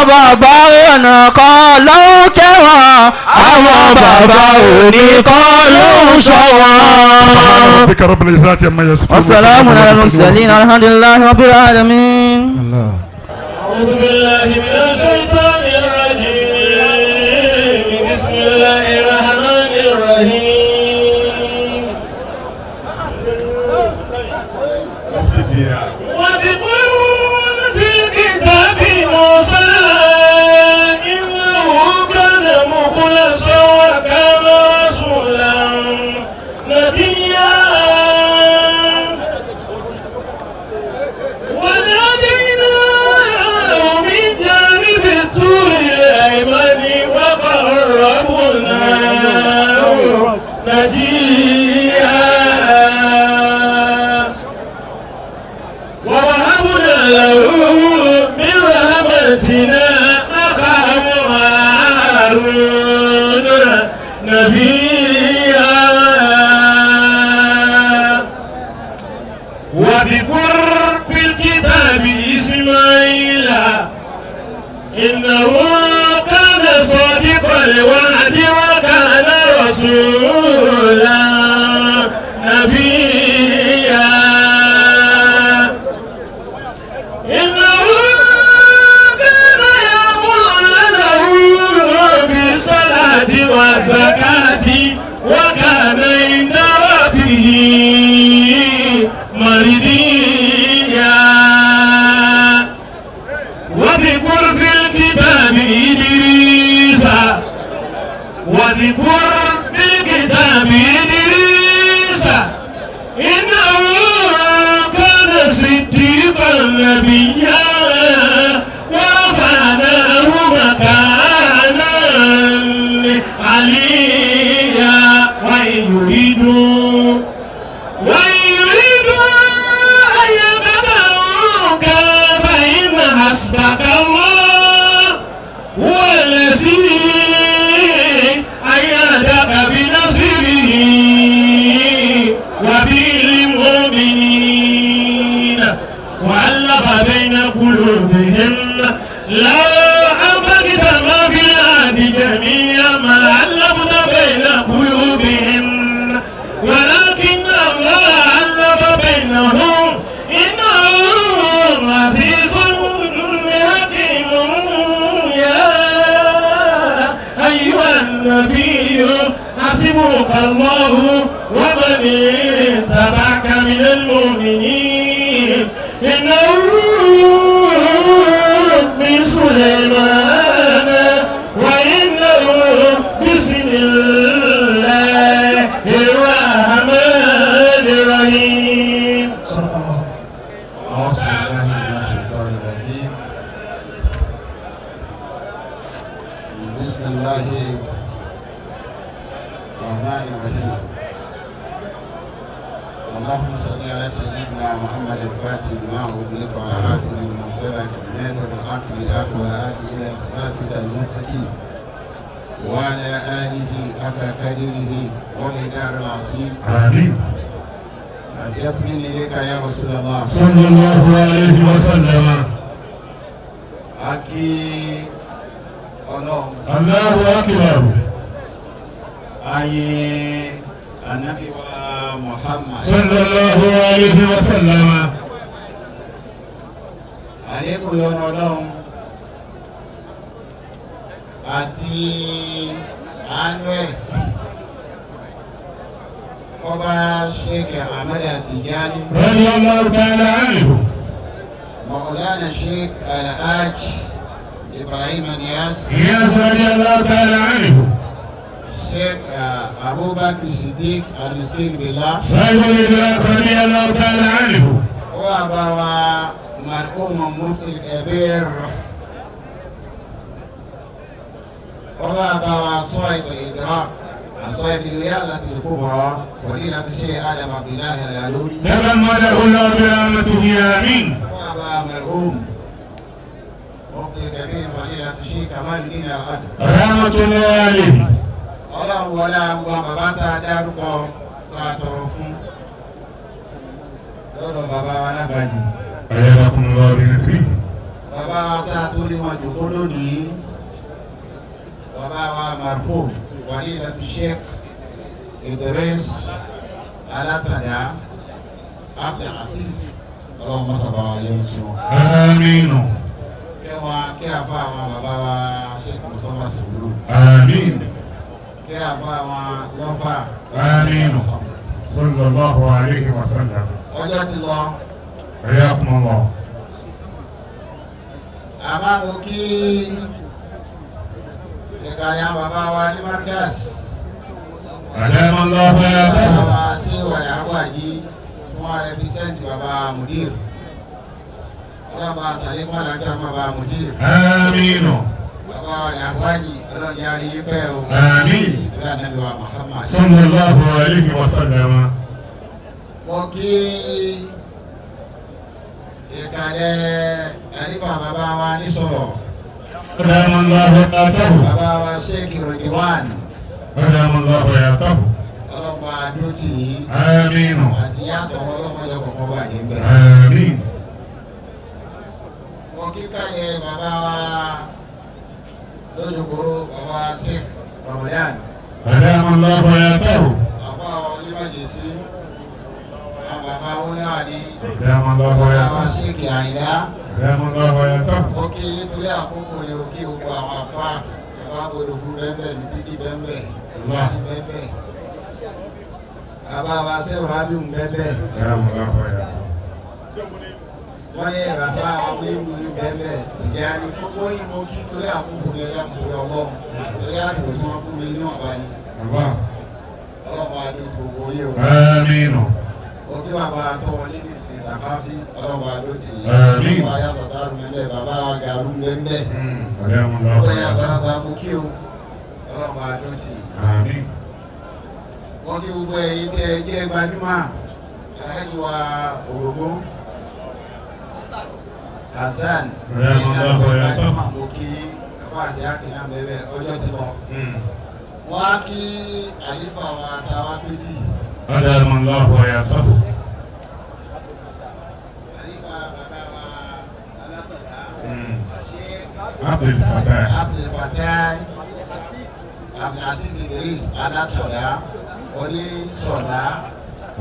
Bàbá ọ̀nà kọ́ Ọlọ́run kẹ́ wọn. Àwọn bàbá òní kọ́ Ọlọ́run ṣọ́ wọn. Wassalamu ala al-mursalin, alhamdulillahi rabbil alamin. أعوذ بالله من الشيطان الرجيم. بسم الله الرحمن الرحيم. واذكر في الكتاب موسى إنه كان مخلصا وكان رسولا نبيا. وناديناه من جانب الطور الأيمن وقربناه نجيا. ووهبنا له من رحمتنا أخاه هارون نبيا. واذكر في الكتاب إسماعيل إنه كان صادقا الوعد وكان رسولا نبيا. إنه كان يأمر أهله بالصلاة والزكاة وكان عند ربه مرضيا. واذكر في الكتاب إدريس، واذكر في الكتاب إدريس إنه كان صديقا نبيا ورفعناه مكانا عليا. وإن يريدوا أن يخدعوك فإن حسبك الله هو الذي أيدك بنصره وبالمؤمنين وألف بين قلوبهم لو أنفقت ما في الأرض جميعا ما ألفت بين قلوبهم ولكن الله ألف بينهم إنه عزيز حكيم. يا أيها النبي حسبك الله ومن اتبعك من المؤمنين إنه من سليمان وإنه بسم الله الرحمن الرحيم. صدق الله. أعوذ بالله من الشيطان الرجيم. بسم الله الرحمن الرحيم. اللهم صل على سيدنا محمد الفاتح لما أغلق وعلى لما سبق ناظر الحق بالحق والهادي إلى صراطك المستقيم وعلى آله حق قدره ومقداره العظيم. آمين. يطمئن إليك يا رسول الله صلى الله عليه وسلم. Akí Ọlọ́run. الله أكبر. Ayé Ànábì wa Muhammad. صلى الله عليه وسلم. Àlékún yọ́nú Ọlọ́run àti àánú ẹ̀ ọba Sheikh Ahmed Tijani. رضي الله تعالى عنه. مولانا الشيخ الحاج إبراهيم نياس. نياس رضي الله تعالى عنه. الشيخ أبو بكر الصديق المسكين بالله. صاحب الإدراك رضي الله تعالى عنه. وأبا مرحوم مفتي الكبير وأبا صاحب الإدراك صاحب الولاية الكبرى فضيلة الشيخ آدم عبد الله العلوري. تغمده الله برحمته آمين. وأبا مرحوم مفتي الكبير فضيلة الشيخ كمال الدين العدل. رحمة الله عليه. Ọlọ́run wọlé gbogbo àwọn bàbá tá a dárúkọ tá a tọrọ fún lọ́dọ̀ bàbá wa lágbàjì. أيدكم الله بنصره. Bàbá wa tá a torí wọn jòkó lónìí, bàbá wa marhum Fadilatu Sheikh Idris Alátàdá Abdul Aziz, Ọlọ́run mọ́tò bá wa yọ́nú sí wọn. آمين. Kẹ́ wọn kí àfa àwọn bàbá wa Sheikh Mustapha Sùúrù. آمين. Kí àfa àwọn lọ́fà. آمين. صلى الله عليه وسلم. Ọjọ́ ti lọ. حياكم الله. Àmọ́ mo kí ìkànnì àwọn bàbá wa ní Markaz. أدام الله Bàbá حياته. wa ṣé wàyà àgbàjì tí wọ́n rẹpísẹ́ǹtì bàbá Mudir. Ọlọ́run bá sàlékún àlàáfíà bàbá Mudir. آمين. Bàbá wa ní àgbàjì Ọlọ́run jẹ́ àrí pẹ́ o. آمين. Ìlú Ànábì wa Muhammad. صلى الله عليه وسلم. Mo kí ìkàlẹ̀ àlífà bàbá wa ní sọ̀rọ̀. أدام الله حياته. Bàbá wa Sheikh Ridwan. أدام الله حياته. Ọlọ́run bá dúró tì í. آمين. Àti yàtọ̀ ọlọ́mọdé kọ̀ọ̀kan bàjẹ́ ń bẹ̀. آمين. Mo kí káyẹ bàbá wa lójúkúrú bàbá Sheikh Ramadan. أدام الله حياته. Àfa àwọn onímọ̀jẹ̀sí, àwọn bàbá wọn náà ní. أدام الله Àwọn حياته. Ṣéèkì Àyìnlá. أدام الله حياته. Ó kí torí àkókò ni ó kí gbogbo àwọn àfa bàbá gbọdọ̀ fún bẹ́ẹ̀ ní títí bẹ́ẹ̀ ní bẹ́ẹ̀. Bàbá wa sẹ́wọ̀n rábìù bẹ́ẹ̀. أدام الله حياته. Wọ́n ní bàbá àwọn ìlú bẹ́ẹ̀ Tìjàní gbogbo yìí mo kí torí àkókò ní ẹ̀yà torí Ọlọ́run torí àsìkò tí wọ́n fún mi ní ọ̀bá ni. الله. Ọlọ́run á dúró ti gbogbo yìí o. آمين. Ojú bàbá tó wọlé ní ìsìn sàkáfí Ọlọ́run á dúró ti yìí. Àmín. Bàbá yàtọ̀ tá a bẹ́ẹ̀ bàbá wa gàrú bẹ́ẹ̀. أدام الله Gbogbo yẹn حياته. àgbàlagbà mú kí o. Ọlọ́run á dúró ti yìí. آمين. Wọ́n kí gbogbo ẹ̀yin tẹ́ ẹ jẹ́ gbajúmọ̀ aláàjì wa ògógó Hasan أدام الله حياته. gbajúmọ̀ mo kí ẹ̀fọ́ àti akínà bẹ́ẹ̀ ọjọ́ ti lọ. Wọ́n á kí àlífà wa táwa pétì. أدام الله حياته. Àlífà bàbá wa alátọ̀dá. عبد الفتاح. Abdul Fatai Abdulaziz Idris alátọ̀dá onísọ̀dá.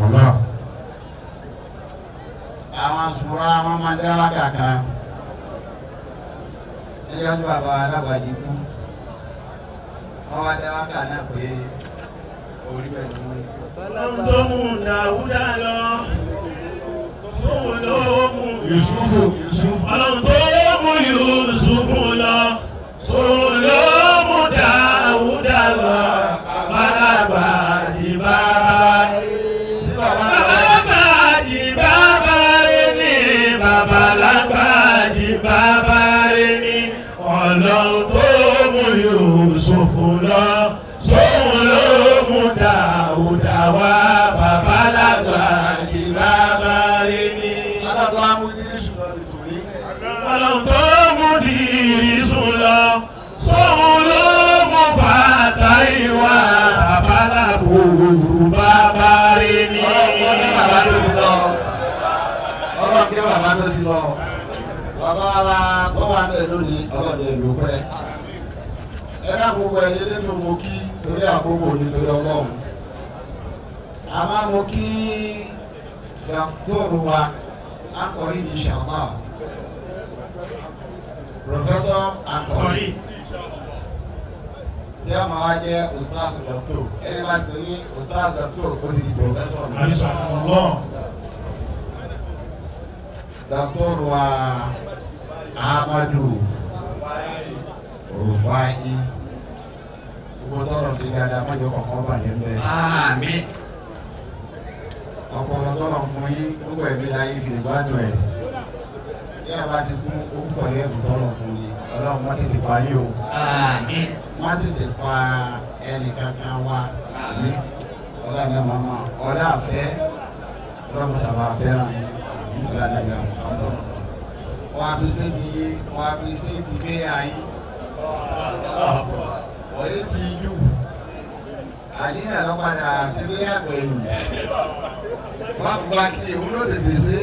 الله. Àwọn sùúrà wọn máa dá wákà kan níjọ́ tí bàbá alágbàjì kú wọ́n wá dá wákà náà pé orí pẹ̀lú. Ọlọ́run tó mú Dàúdà lọ, fóun ló mú Yusufu. Yusufu. Ọlọ́run tó mú Yusufu lọ, fóun ló mú Dàúdà lọ, bàbá àti bàbá. Bàbá àti bàbá rẹ̀ ní, bàbá lágbà àti bàbá rẹ̀ ní. Ọlọ́run tó mú Yusufu lọ, sóun ló mú Dàúdà wá, bàbá lágbà àti bàbá rẹ̀ ní. Ọlọ́run tó mú Idris lọ ní tòní. Ọlọ́run tó mú Ìdírísù lọ, sóun ló mú Fàtáì wá, bàbá làbúrú bàbá rẹ̀ ní. Ọlọ́run kí bàbá tó ti lọ. Ọlọ́run kí bàbá tó ti lọ. Bàbá wa tó wà bẹ́ẹ̀ lónìí Ọlọ́run lè lò pẹ́. Ẹ dá gbogbo ẹni létò mo kí torí àkókò nítorí Ọlọ́run. Àmọ́ mo kí dọ́kítọ́rù wa akọ̀rí inshallah. Professor akọ̀rí tí a máa wá jẹ́ ustaz doctor ẹni bá ti ní ustaz doctor ó ti di professor nù. Doctor wa Ahmadu Rufai gbogbo tọrọ sí dáadáa mọ́jọ kọ̀ọ̀kan bàjẹ́ bẹ́ẹ̀. Àmín. Ọpọlọ tọrọ fún yín gbogbo ẹ̀mí láyé fi gbádùn ẹ̀. Bí a bá ti kú ó pọ̀ ní ẹ̀bùn tọrọ fún yín Ọlọ́run má tètè pa yín o. Àmín. Má tètè pa ẹnì kankan wa. Ọlọ́run náà màmá ọlá àfẹ́ ọlọ́run sábà fẹ́ràn yín ọlá nàgbà wọ́n á bí sí ti wọ́n á bí sí ti gbé ayín wọ́n yé sí yù àníyàn lọ́padà ṣe bí àgbẹ̀ yìí wọ́n á gba kiri òun ló tètè ṣe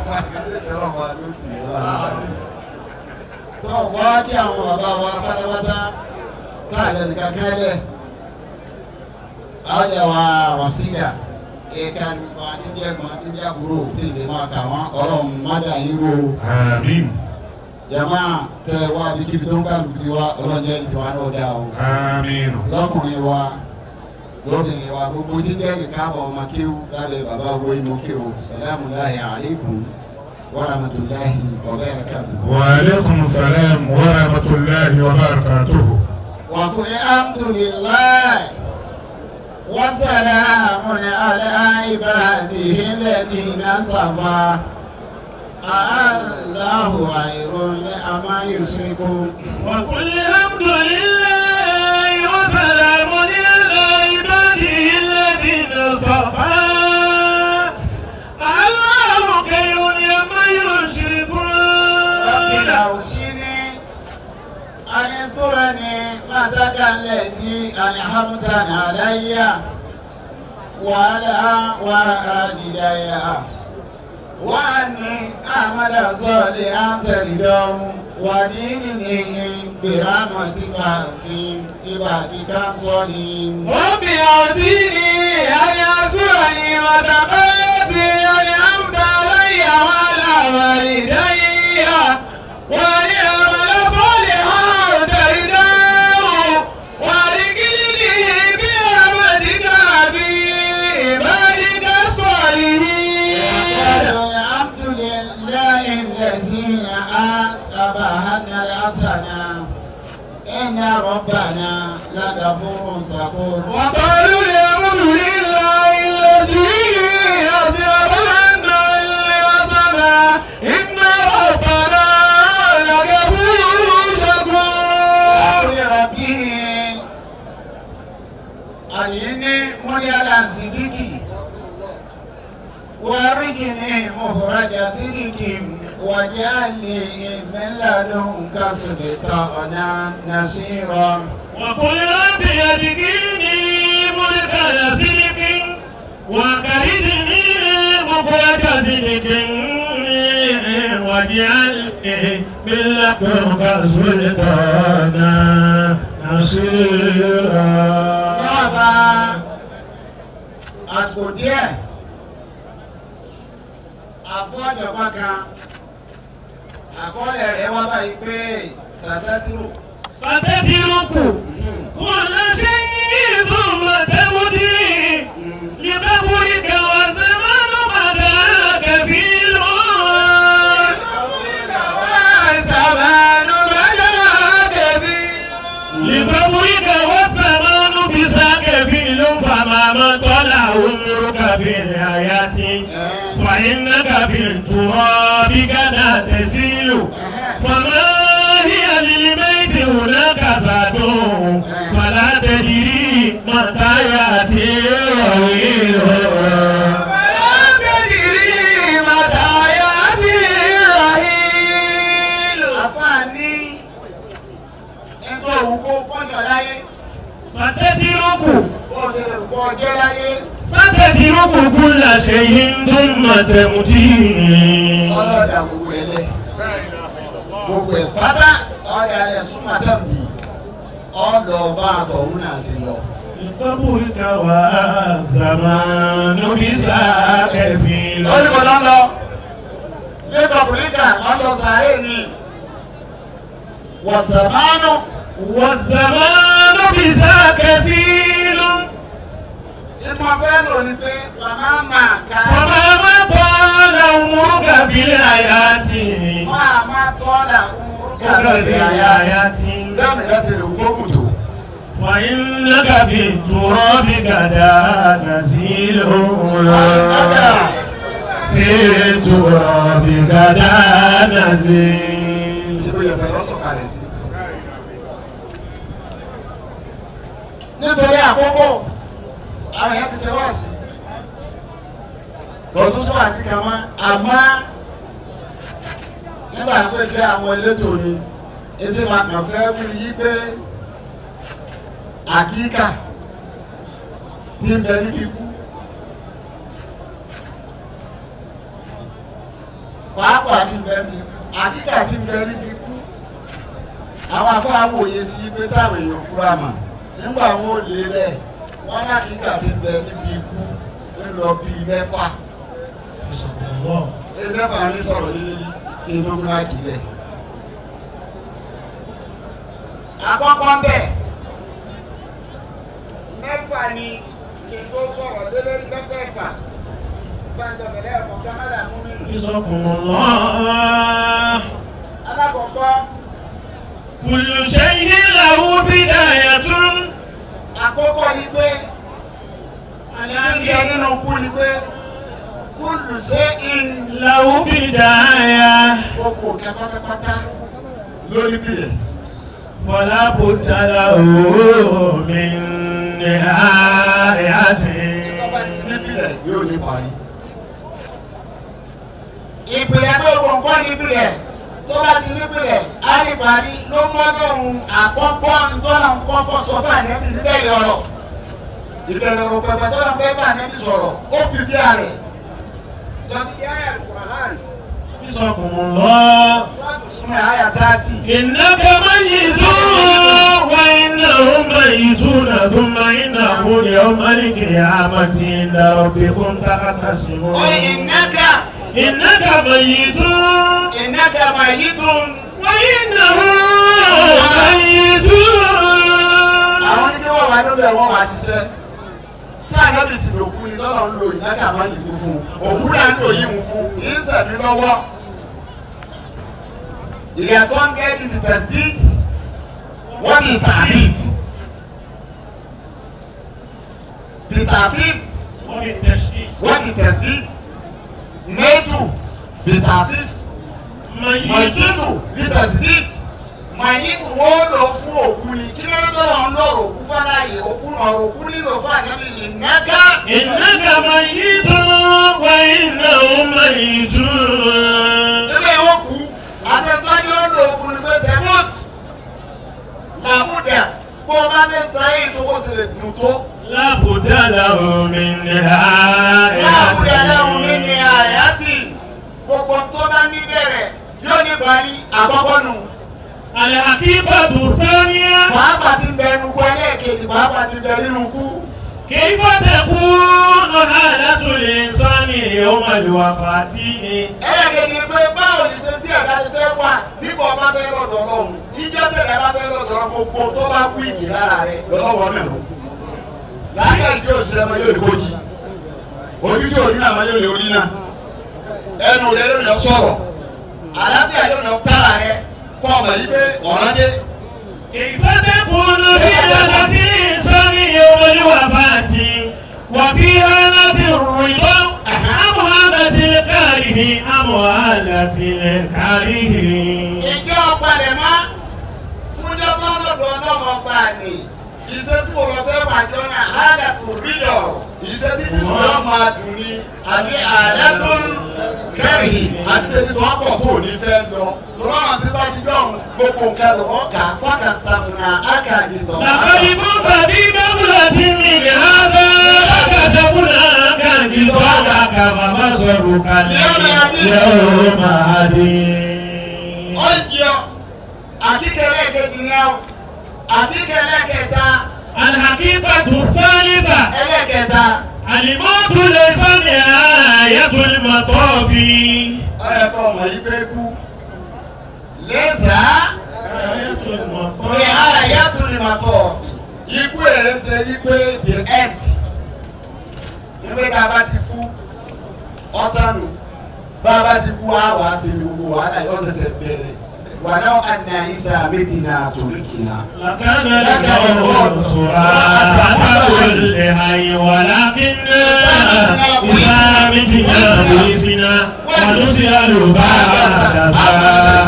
wọ́n á fi ṣe ìtọ́lọ́ wa ló tì í lọ́wọ́. Tó wọ́n á kí àwọn bàbá wa pátápátá tá a lè nìkan kẹ́lẹ̀ àjà wa rọ̀sígà ẹ̀ka nípa àti bí ẹ̀gbọ́n àti bí àbúrò tí ìdè máa kà wọ́n Ọlọ́run má dà yín ró. Àmín. Jama tẹ wá ibikíbi tó ń kálukú wa Ọlọ́run jẹ́ tiwa náà dá o. Àmín. Lọ́kùnrin wa lóbìnrin wa gbogbo tí bẹ́ẹ̀ ní káàbọ̀ ọmọ kéwú lábẹ́ bàbá owó ìmọ̀ kéwú sàlámù láhi alaykum wa rahmatulahi wa barakatuhu. Wa aleykum salam wa rahmatulahi wa barakatuhu. Wa qul alhamdulillahi wa salamun ala ibadihi alladhina istafa. Allahu khayrun amma yushrikun. Wa qul alhamdulillahi wa salamun ala ibadihi alladhina istafa. Allahu khayrun amma yushrikun. Rabbi awsini an yaskurani mataka alladhi an'amta alayya wa ala walidayya. وأني أعمل صالحا ترضاه وديني برحمتك في عبادك الصالحين. رب أوزعني أن أشكرني وتقيتي أنعمت علي وعلى والدي وأن أعمل صالحا ترضاه وأدخلني برحمتك في عبادك الصالحين. الحمد لله الذي أصابنا الحسنة إن ربنا لغفور شكور. وقالوا الحمد لله الذي أصابنا الحسنة إن ربنا لغفور شكور. ربي أيني مولى صديقي وارجني مخرج صدق واجعل لي من لدنك سلطانا نصيرا. وقل رب أدخلني مدخل صدق وأخرجني مخرج صدق واجعل لي من لدنك سلطانا نصيرا. Yàrá àsìkò díẹ̀ àfọ́jọ̀gbọ́n kan àkọọ́lẹ̀ rẹ̀ wá báyìí pé sàtẹ́tìrù. Sàtẹ́tìrùkù kùnà ṣe ìdùnnú tẹ́wọ́dì lìbẹ́kùrì kẹwàá sẹ́mánú bàdà kẹfì lọ. Sàmánú bàdà kẹfì lọ. Lìbẹ́kùrì kẹwàá sẹ́mánú bísà kẹfì ló ń fa màmá tọ́lá òmùrù kàbí àyàtì. فإنك بالتراب كذا تسيل فما هي للميت هناك زاد فلا تدري متى يأتي الرحيل. فلا تدري متى يأتي الرحيل. Àfààní ẹ̀tọ́ òun kó kọ́jọ láyé. Sàtẹ́tìrúkù. Bó ṣe lè kọ́ jẹ́ láyé. Sàtẹ́tìrúkù kúlà ṣe yí ń dún mọ̀tẹ́mùtì. Ọlọ́dà gbogbo ẹ̀ lẹ̀. Gbogbo ẹ̀ pátá ọ̀rẹ́ alẹ́ súnmọ́ tẹ̀m̀bì. Ọ̀dọ̀ bá àtọ̀hún náà sì lọ. Ìtọ́bùkà wà zàmánú bí sákẹ́fì lọ. Ó ní mo lọ lọ. Lẹ́tọ̀ pòlíkà wọ́n lọ sàárè ni. Wọ̀sàmánú. Wọ̀sàmánú bí sákẹ́fì lọ. Ìmọ̀ fẹ́ lò ní pé wàá máa ká. Wàá máa tọ́lá òmùrúkà bílẹ̀ àyàtì. Wàá máa tọ́lá òmùrúkà bílẹ̀ àyàtì. Dáàmì láti lè kó kùtù. فإنك بالتراب غدا نزيل. في التراب غدا نزيل. Nítorí àkókò àwọn èèyàn ti ṣe wá sí kò tún sọ wá sí kan mọ́, àmọ́ nígbà tó jẹ́ àwọn elétò ni etí máa kàn fẹ́ wí yí pé àkíkà tí ń bẹ níbi ikú pàápàá tí ń bẹ níbi àkíkà tí ń bẹ níbi ikú àwọn afáwọn òye sí pé táwọn èèyàn fura mà nígbà wọn ò lè lẹ̀ wọn lákìíkà tí ń bẹ níbi ikú ń lọ bíi mẹ́fà mẹ́fà ń sọ̀rọ̀ lílé kí n tó gbé máìkì lẹ̀. Àkọ́kọ́ ń bẹ̀ mẹ́fà ni kí n tó sọ̀rọ̀ lé lórí mẹ́fẹ̀ẹ̀fà gbàǹdọ̀bẹ̀lẹ̀ ọ̀kọ̀ kámẹ́rà mú mi lò. Ìsọkùnlọ́. Alákọ̀ọ́kọ́. Kullu shay'in lahu bidayatun. Àkọ́kọ́ ni pé ìgbẹ́ nínú kú ni pé kullu shay'in lahu bidaya. Gbogbo nǹkan pátápátá lórí bìrẹ̀. Fala budda lahu min nihayatin. Nípìlẹ̀ yóò ní parí. Ìpìlẹ̀ gbogbo nǹkan nípìlẹ̀ tó bá ti nípìlẹ̀ á ní parí ló mọ́tò ohun àkọ́kọ́ ntọ́nà kọ́kọ́ sọ fún ànẹ́bí níbẹ̀rẹ̀ ọ̀rọ̀. Ìbẹ̀rẹ̀ ọ̀rọ̀ pẹ̀pẹ̀ tọ́nà fẹ́ bá ànẹ́bí sọ̀rọ̀ ó pìpì àrẹ̀. Lọ́sí ayé Al-Qur'an Ìsọkùnlọ́. Súnmọ́ àyà 30. إنك ميت وإنهم ميتون ثم إنكم يوم القيامة عند ربكم تختصمون. Ó ní إنك. إنك ميت. إنك ميت. وإنهم ميتون. Àwọn tí wọ́n wà lóbẹ̀ wọ́n wá ṣiṣẹ́. Tí ànábì ti lò kú ni sọ́nà ń lo إنك ميت fún un. Òkú là ń lò yìí ń fún un. Yìí ń sẹ̀mí lọ́wọ́. Ìyàtọ̀ ń gẹ́ bíi تصديق wọ́n ní تخفيف. بتخفيف wọ́n ní تصديق. ميت بتخفيف. ميت بتصديق. ميت wọ́n lọ fún òkú ni kí ló dé tọ́lọ̀ ń lọ̀rọ̀ òkú fáláyé òkú ọ̀rọ̀ òkú nílò fún ànábì إنك. إنك ميت وإنهم ميتون. Ebe ìwọ kú àtẹ̀tọ́jú ó lò fún ni pé تموت لابد bó o bá ti ń sa yìí tó kó sì lè dùn tó. لابد له من نهاية. لابد له من نهاية gbogbo tó bá ní bẹ̀rẹ̀ yóò ní parí àkọ́kọ́ nù. الحقيقة الثانية. Pàápàá ti bẹ ẹnu kú ẹlẹ́ẹ̀kejì pàápàá ti bẹ nínú kú. كيف تكون حالة الإنسان يوم الوفاة؟ Ẹlẹ́ẹ̀kejì ni pé báwo ni ṣe tí ẹ̀dá ṣe fẹ́ wà nígbà ọba fẹ́ lọ́dọ̀ Ọlọ́run níjọ́ tẹ̀lé bá fẹ́ lọ́dọ̀ Ọlọ́run gbogbo tó bá kú ìdè lára rẹ̀ lọ́wọ́ náà. Láàkà tí òṣìṣẹ́ máa yóò ní kó jí ojú tí òní náà máa yóò ní orí náà ẹnu rẹ ló lọ sọ̀rọ̀ àlàáfíà yóò lọ tára rẹ kọ́ ọmọ yìí pé ọ̀ràn dé. كيف تكون حالة الإنسان يوم الوفاة وفي حالة الرضا أم حالة الكاره أم حالة الكاره؟ Ìjọ palẹ̀ mọ́ fúnjọ́ tó lọ́dọ̀ Ọlọ́run ọba ni ìṣesí wo lọ fẹ́ wà jọ náà حالة الرضا ìṣesí tí mo máa dùn ní àbí حالة الكره àti ìṣesí tó ọkọ̀ tó ní fẹ́ lọ tọ́lọ́run ti bá ti dọ̀hún gbogbo nǹkan lọ́wọ́ kà fákàtàfùnà ákàdìtọ̀. لقد كنت في غفلة من هذا فكشفناك غطاءك فبصرك اليوم حديد. Ọjọ́ àkíkẹ́lẹ́ kejì ni ẹ àkíkẹ́lẹ́ kẹta. الحقيقة الثالثة. Ẹlẹ́kẹta. الموت ليس نهاية المطاف. Ọyẹ kọ́ ọmọ yìí pé kú lẹ́sà ní àyàtú ni màá tọ̀ ikú ẹ̀ ṣe yí pé the end nígbà tá a bá ti kú ọ̀tánu bá a bá ti kú á wàá sí ní gbogbo wàhálà yóò ṣẹ̀ṣẹ̀ bẹ̀rẹ̀ wàlẹ́ àná isa méjìlá toríkìlá. لكان الموت راحة كل حي ولكننا إذا متنا بعثنا ونسأل بعد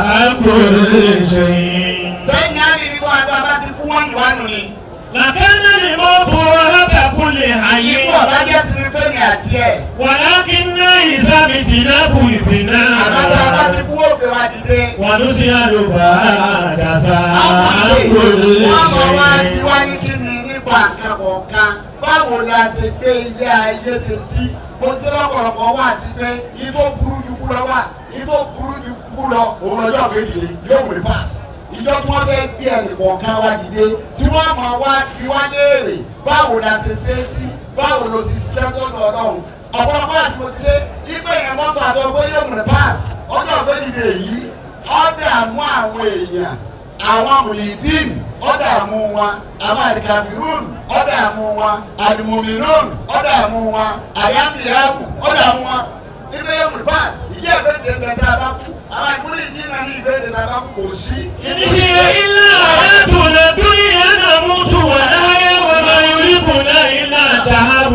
عن كل شيء. Sẹ́yìn náà ní nígbà tá a bá ti kú wọ́n wà nù ni. لكان الموت راحة كل حي. Ikú ọ̀bá jẹ́ sinmi fẹ́mi àti ẹ̀. ولكننا إذا متنا بعثنا. Àmọ́ tá a bá ti kú ó gbé wa dìde. ونسأل بعد عن كل Wọ́n mọ̀ wá bí شيء. wá ní kí ni nípa nǹkan kọ̀ọ̀kan. Báwo la ṣe gbé ilé ayé ṣe sí? Mo ti lọ́pọ̀lọpọ̀ wá sí pé yìí tó burú ju kú lọ wà yìí tó burú ju kú lọ òun lọ́jọ́ kejì yóò wòlé pass. Ìjọ tí wọ́n fẹ́ gbé ẹnì kọ̀ọ̀kan wá dìde tí wọ́n mọ̀ wá bí wá léèrè báwo la ṣe ṣe sí báwo lo ṣe ṣiṣẹ́ tọ́jú Ọlọ́run. Ọ̀pọ̀lọpọ̀ àti mo ti ṣe ibẹ̀ yẹn wọ́n fà tó pé yóò wòlé pass ọjọ́ kejì yìí ọ̀dààmú àwọn èèyàn àwọn mùlìdín ọ̀dààmú wọn àwọn àdìkàfírún ọ̀dààmú wọn àdìmùmínún ọ̀dààmú wọn àyàmìyàwó ọ̀dààmú wọn. Ibẹ̀ yóò múlò pass ìdí ẹ̀fẹ́ dẹ̀bẹ̀ tá a bá kú àwọn ìmúlẹ̀ ìdí náà ní ìbéèrè tá a bá kú kò sí. إن هي إلا حياتنا الدنيا نموت ونحيا وما يهلكنا إلا الدهر.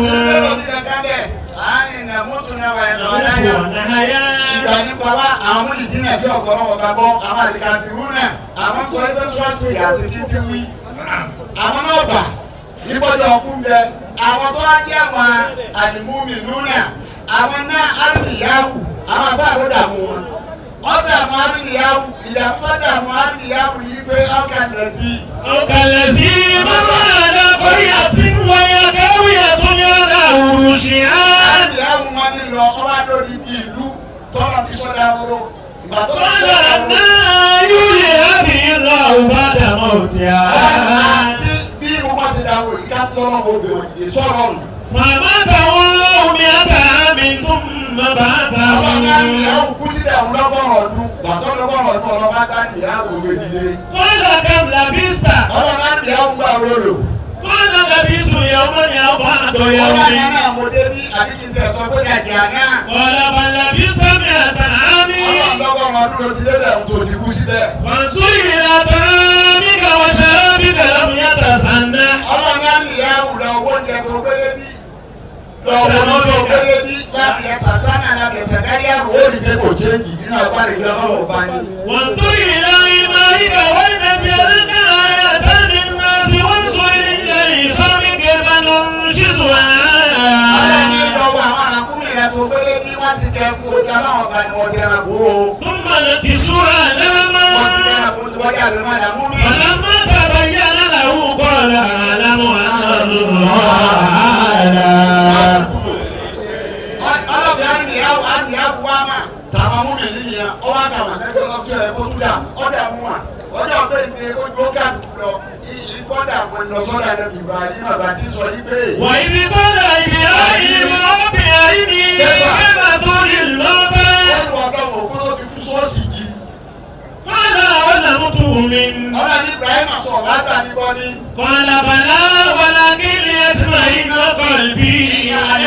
Ìgbà nípa wa àwọn múlìdí náà tí ọ̀pọ̀ náà ọba gbọ́ àwọn àdìkàfírún náà àwọn tó ẹgbẹ́ sọ́ọ̀tù yàtí kíkí wí. Àwọn náà bà nígbọ́dọ̀ ọkùn bẹ àwọn tó wá jẹ́ àwọn àlìmúmìnú náà àwọn náà àrùnìyáwù àwọn afáà ló dààmú wọn. Ọ̀dààmú àrùnìyáwù ìdààmú tó dààmú àrùnìyáwù yìí pé ọkàn lẹ̀ sí. وكالذي مر على قرية وهي خاوية على عروشها. Àrùnìyáwù wọn ní lọ ọba lórí ibi ìlú tọ́lọ̀ ti sọ́dá oró. Kọ́lá náà yóò yẹ àbí lọ́wọ́ bá dàmọ́ òtí à. Bí wọ́n bá ti dáwọ́ ìka lọ́wọ́ obìnrin dìde sọ̀rọ̀ nù. Màmá tàwọn lọ́wọ́ mi àtàrà mi tó mọ bàbá Ọlọ́run wọn. á ní ìyàwó kú síbẹ̀ àwọn lọ́gọ́rùn ọdún. Bàtọ́ lọ́gọ́rùn ọdún ọlọ́ba gbá ìyàwó rẹ̀ dìde. Kọ́lá kàmlà bísítà. Ọlọ́run á ní ìyàwó gbà olólò. Kọ́lá kàbísù ìyàwó ni àwọn àtọ̀ ìyàwó Ọlọ́run mi. á náà mo dé bí àbí kí n tẹ̀ sọ pé dàjẹ́ àná. Kọ́lá bàlá bísítà mi àtàrà mi. Ọlọ́run lọ́gọ́rùn ọdún ló ti débẹ̀ tó ti kú síbẹ̀. Wàǹsùn ìlà tààmì kàwá ṣàbí kàlámù yàtà sànà. Ọlọ́run á ní ìyàwó lọ owó oúnjẹ tó gbélé bí. Lọ́wọ́ tó gbélé bí lábì ẹ̀ta sánà lábì ẹ̀ta gáyàrú ó rí pé kò chéǹjì nínú agbára ìlú ọlọ́wọ́ bá ní. وانظر إلى عبادك والذي لك آياتان الناس وانظر إلى عصام كيف ننشزها. Ọlọ́run ní lọ́wọ́ àwọn arákùnrin rẹ̀ tó gbélé bí wọ́n ti kẹ́ fún ojú ọlọ́wọ́ bá ní wọ́n dẹ́ra bó o. ثم نكسوها لهما. Wọ́n ti dẹ́ra bó tí wọ́n yà ló má dàmú mi. فلما تبين له قال أعلم أن الله أعلى. Ọlọ́fẹ́ á ní ìyàwó á ní ìyàwó wá mà tàwọn mú mi nìyẹn ọwọ́ àkàmà tẹ́tọ́ lọ́tún ẹ̀ kó tún dà ọ́ dààmú wa ọjọ́ ọ̀gbẹ́ ní ojú ó kàdùkú lọ ìkọ́dà àwọn lọ sọ́dà lẹ́nu ìgbà yìí bàbá ti sọ yí pé. وإذ قال إبراهيم رب أرني كيف تحيي الموتى. Olùwà ọlọ́run òkú ló ti kú sọ́ọ̀sì yìí. قال أولم تؤمن. Ọlọ́run Ibrahim àti ọ̀wá gbà ní bọ́ ní. قال بلى ولكن ليطمئن قلبي.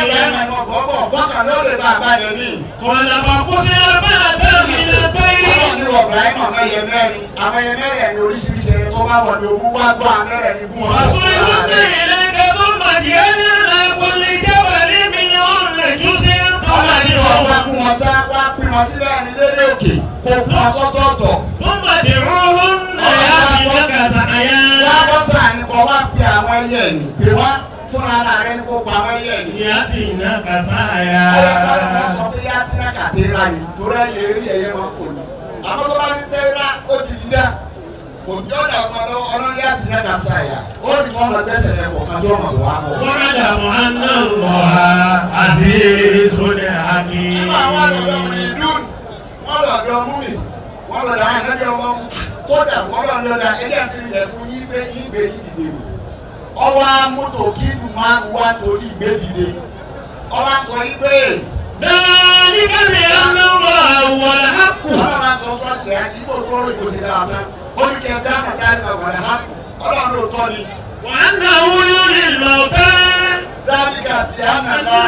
Ibrahim ẹ̀mọ̀ bọ́bọ̀ bọ́kàn ló lè bá a balẹ̀ ní. قال فقص أربعة من الطير. Ọlọ́run ní Ibrahim ọmọ ẹyẹ mẹ́rin àwọn ẹyẹ mẹ́rin ẹni oríṣiríṣi ẹyẹ tó bá wọ̀ ní ogún wá gbọ́ àmẹ́rẹ̀ ní gún wọn. فصرهن إليك ثم اجعل على كل جبل منهن جزءا ثم Ọlọ́run ní ọ̀wá kún wọn tá wá pín wọn síbẹ̀ ní lédè òkè kó kún wọn sọ́tọ̀ọ̀tọ̀. ثم ادعوهن يأتينك سعيا. Wá bọ́ sáà ní kó wá pe àwọn ẹyẹ ní pé wá fúnra ara rẹ ní kó pa àwọn ẹyẹ ní. يأتينك سعيا. Ọlọ́run wọn sọ pé yá tí náà kà tẹ́ra ni torí ẹyẹ eré ẹyẹ máa fò ní. Àmọ́ tó bá ní tẹ́ra ó ti di dá. Kò jọ́ dà ọmọ lọ ọlọ́run yá tí náà kà sáyà. Ó ní wọ́n lọ gbẹ́sẹ̀ rẹ̀ kọ̀ọ̀kan tí wọ́n mọ̀ wá bọ̀. واعلم أن الله عزيز حكيم. Nínú àwọn àlọ́dọ̀ ìlú wọ́n lọ́dọ̀ mú mi wọ́n lọ́dọ̀ àwọn ànájọ́ wọn tó dà wọ́n lọ́dọ̀ ẹjẹ́ fi rẹ̀ fún yín pé yín gbé yín dìde o. Ọwọ́ amútò kílù máa ń wá torí ìgbé dìde. Ọwọ́ sọ yín pé. ذلك بأن الله هو الحق. Ọlọ́run máa sọ sọ́ọ̀tì rẹ̀ ìbò tó rò ìbò sí dáa tán. Ó ní kẹfẹ́ àmọ̀tá ọ̀gbọ̀n àhákù. Ọlọ́run ló tọ́ ni. وأنه يحيي الموتى. Dáríkà bí àmàlà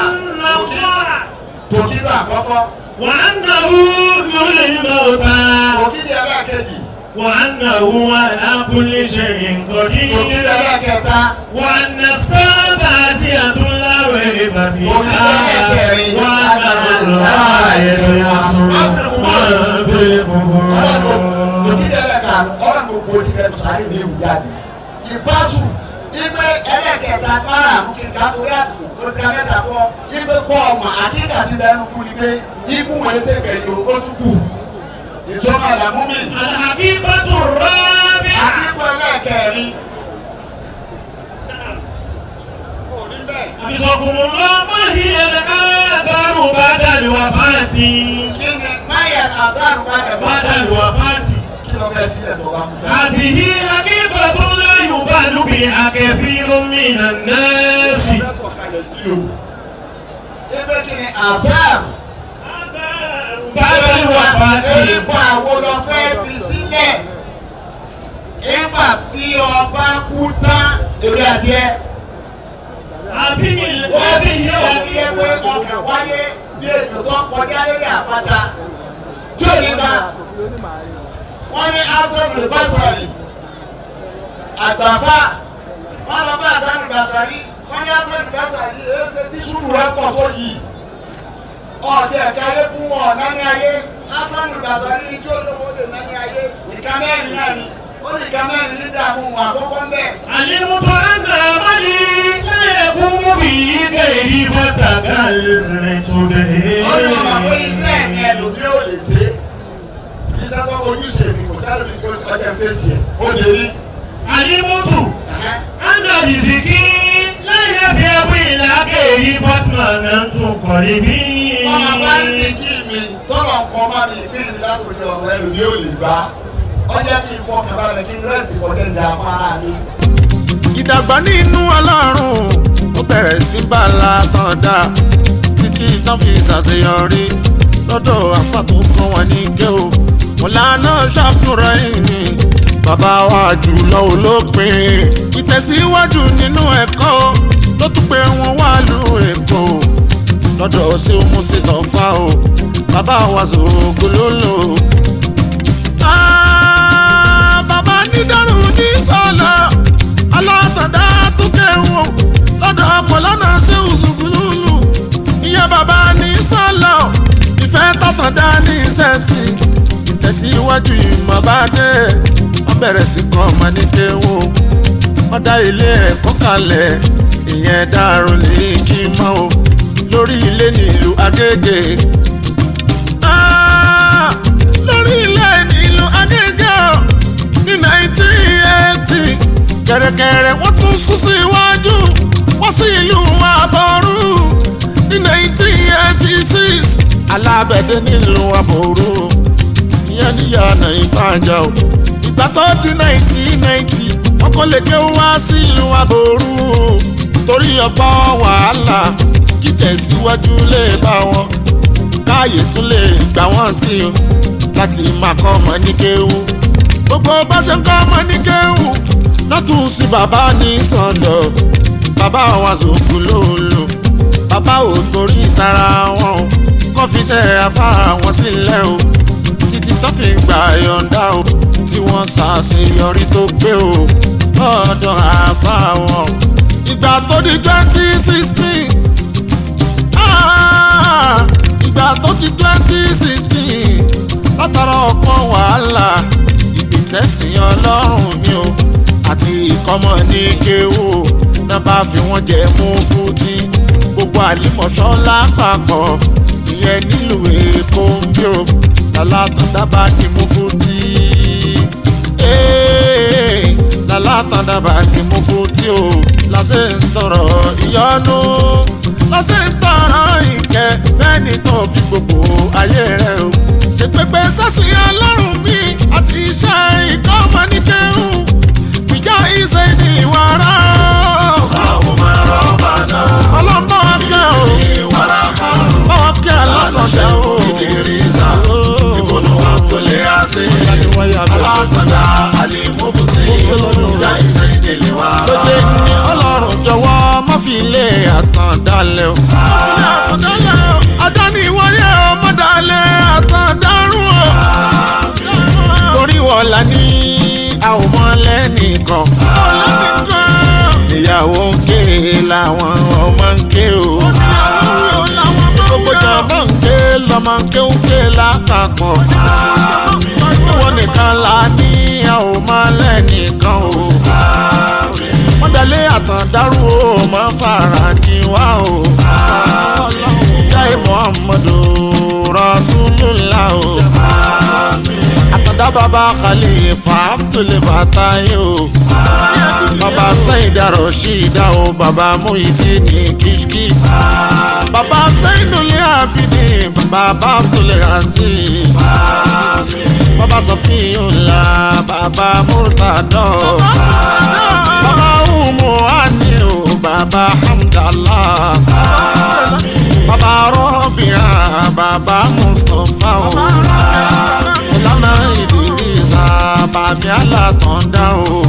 tòkìlù àkọ́kọ́. وأنه يحيي الموتى. Tòkìlù ẹlẹ́ẹ̀kejì. وأنه على كل شيء قدير. Tòkìlù ẹlẹ́ẹ̀kẹta. وأن الساعة آتية لا ريب فيها. وأن الله يبعث من في القبور. Tòkìlù ẹlẹ́ẹ̀karùn-ún ọlọ́run gbogbo ti bẹ̀rù sáré ní ìwù jáde. Ìbásù ipe ẹlẹ́ẹ̀kẹta márààrún kíkà torí àsìkò ló ti ká mẹ́ta kọ́ ipe kọ́ ọmọ àkíkà ti bẹ̀rù kú ni pé ikú wọ́n ṣe gbẹ̀yìn ó tún kù. Ìjọba àdàmú mi. الحقيقة الرابعة. Àkíkù ẹlẹ́ẹ̀kẹrin. حفظكم الله ما هي الآثار بعد الوفاة. Kí ni Máyà Àsárù bá dẹ̀ bá بعد الوفاة. kí ló fẹ́ filẹ̀ tó bá kú tán? هذه حقيقة لا يبال بها كثير من الناس. Ebe kí ni Àsárù بعد الوفاة. Nípa wo lọ fẹ́ fi sílẹ̀? Nígbà tí ọba kú tán, èmi àti ẹ. Àbí Wọ́n ti yẹ òkú yẹ pé ọkàn wáyé bí ètò tó kọjá lórí àpáta. Tí ò ní bá wọ́n ní Hasan al-Basri àgbàfà wọ́n lọ bá Hasan al-Basri wọ́n ní Hasan al-Basri èyí ṣe tí sùúrù rẹ̀ pọ̀ tó yìí. Ọ̀tí ẹ̀ka ayé fún wọn ọ̀nà ní ayé Hasan al-Basri ní tí ó lówó lè ná ní ayé ìka mẹ́rin náà ni ó ní ìka mẹ́rin ní dààmú wọn àkọ́kọ́ ń bẹ̀. علمت أن عملي لا يقوم به غيري فتكلمت به. Ó ní wọn máa pé iṣẹ́ mi ẹlòmíì ò lè ṣe iṣẹ́ tó ojúṣe mi kò sáré mi tó ọjà fèsì ẹ̀ ó lè rí. علمت أن رزقي لا يذهب إلى غيري فاطمأننت قلبي. Wọ́n máa bá ní kí mi tọ́lọ̀ nǹkan mo bá mi ìpín mi látòjọ ọ̀rọ̀ ẹlò ní òlè gbá ọ jẹ́ kí n fọkàn balẹ̀ kí n rẹ́sì kọjá ìdààmú ara mi. Ìdàgbà nínú Ọlọ́run ó bẹ̀rẹ̀ sí bá Látàndá títí tán fi ṣàṣeyọrí lọ́dọ̀ àfà tó kọ́ wọn ní ké o. Mọ̀lánà ṣàkúrẹ́ ní bàbá wa jùlọ olópin. Ìtẹ̀síwájú nínú ẹ̀kọ́ ló tún pé wọn wá lu Èkó lọ́dọ̀ sí Mùsítọ́fà o, bàbá wa Sògolólò. Bàbá nídàrú ní sọ́lá Alátàndá tó kẹwọn lọ́dọ̀ Mọ̀lánà sí Sògolólò. Ìyẹn bàbá ní sọ́lá ìfẹ́ tàtàndá ní sẹ́sìn. Ìtẹ̀síwájú ìmọ̀ bá dé, wọ́n bẹ̀rẹ̀ sí kọ́ ọmọ ní kéwò. Wọ́n dá ilé ẹ̀kọ́ kalẹ̀, ìyẹn dàrú ní kí mọ́ o, lórí ilé nílùú Agége. Lórí ilé nílùú Agége o, ní 1980 kẹ̀rẹ̀kẹ̀rẹ̀ wọ́n tún sún síwájú wọ́n sí ìlú Àbọ̀rú ní 1986. Alábẹ̀dẹ nílùú Àbọ̀rú ìyẹn níyànà Ìpàjà o. Ìgbà tó di 1990 wọ́n kò lè ké wá sí ìlú Àbọ̀rú torí ọ̀pọ̀ wàhálà kí tẹ̀síwájú lè bá wọn káàyè tún lè gbà wọ́n sí o láti máa kọ́ ọmọ ní kéwú. Gbogbo bá ṣe ń kọ́ ọmọ ní kéwú lọ́tún sí bàbá ní sọ̀lọ̀ bàbá wa Sògolólò. Bàbá ò torí tara wọn o kọ́ fi ṣe afá wọn sílẹ̀ o títí tó fi gbà yọ̀ǹda o tí wọ́n ṣàṣeyọrí tó pé o lọ́dọ̀ àfá wọn. Ìgbà tó di 2016, ìgbà tó di 2016 látara ọ̀pọ̀ wàhálà ìgbìtẹ́sìn Ọlọ́run mi o àti ìkọ́mọ ní kéwò náà bá fi wọ́n jẹ mú fútí gbogbo Àlímọ̀ṣọ́ lápapọ̀ ìyẹn nílùú Èkó ń bí o Lálátàndá bá di mú fútí Lálátàndá bá di mú fútí o lásè ń tọrọ ìyọ́nú lásè ń tọrọ ìkẹ́ fẹ́ni tó fi gbogbo ayé rẹ̀ o ṣe pépé sẹ́sìn Ọlọ́run mi àti iṣẹ́ ìkọ́mọ ní kéwù ìjà ìṣe ní ìwàrà Ọlọ́run bá wa kẹ́ o, bá wa kẹ́ alátọ̀ṣẹ́ o. Lóde ní Ọlọ́run jọ̀wọ́ má fi lé Àtàndálẹ̀ o. Àdáni wáyé ọmọdálẹ̀ Àtàndárùn o. Torí wọ́n la ní a ò mọ lẹ́nìkan. Ìyàwó ń ké làwọn ọmọ ń ké o. Gbogbo jọmọ ń ké lọmọ ń ké ń ké lápapọ̀. Ìwọ nìkan la ní a ò mọ lẹ́nìkan o. Wọ́n dalé Àtàndárù o, mọ́ fara ní wá o. Ìjà Muhammadu Rasulullah o. Àtàndá bàbá Khalifa Abdul Fatai o. Bàbá Saida Rashida o, bàbá Muhyiddin Kishki. Bàbá Zainul Abidin, bàbá Abdul Aziz. Bàbá Safiyullah, bàbá Murtado. Bàbá Umu Ani o, bàbá Hamdallah. Bàbá Rọ́bìà, bàbá Mustapha o. Ọlọ́mọ Ìdírísà, bàmí Alátàndá o.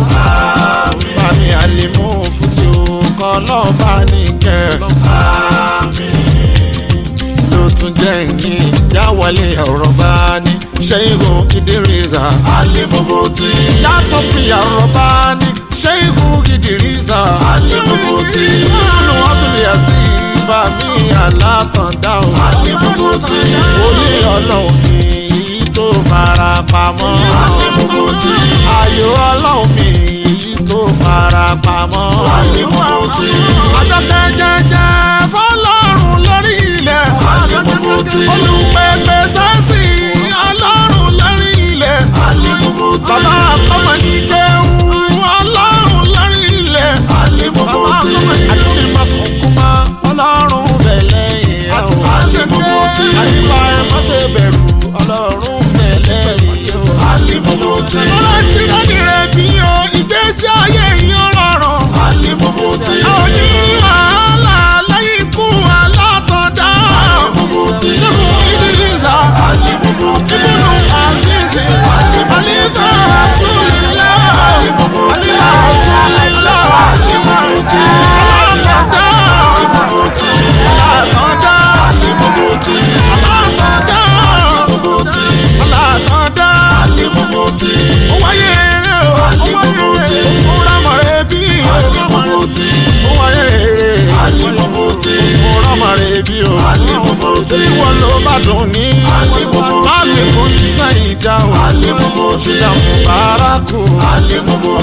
Bàmí Alimu Fúti o, kọ́lọ́ọ̀bá nìkẹ́. Ló tún jẹ́ ní yáwọlé ọ̀rọ̀ bá ní Ṣéhù Ìdírísà. Alimu Fúti. Yá Sọfíà ọ̀rọ̀ bá ní Ṣéhù Ìdírísà. Alimu Fúti. Nínú Abdul Aziz, bàmí Alátàndá o. Alimu Fúti. Olé Ọlọ́run mi èyí tó fara pamọ́. Alimu Fúti. Ayọ̀ Ọlọ́run mi èyí tó fara pamọ́. Alimu Fúti. Adákẹ́ jẹ́jẹ́ fọlọ́run lórí ilẹ̀. Alimu Fúti. Olùpẹ̀pẹ̀ sẹ́sì Ọlọ́run lórí ilẹ̀. Alimu Fúti. Bàbá àkọ́mọ ní kéwú Ọlọ́run lórí ilẹ̀. Alimu Fúti. Àdúgbò máa sunkún mọ́ Ọlọ́run bẹ̀ lẹ́yìn ẹ̀ o. Alimu Fúti. Àyíká ẹ̀ má ṣe bẹ̀rù.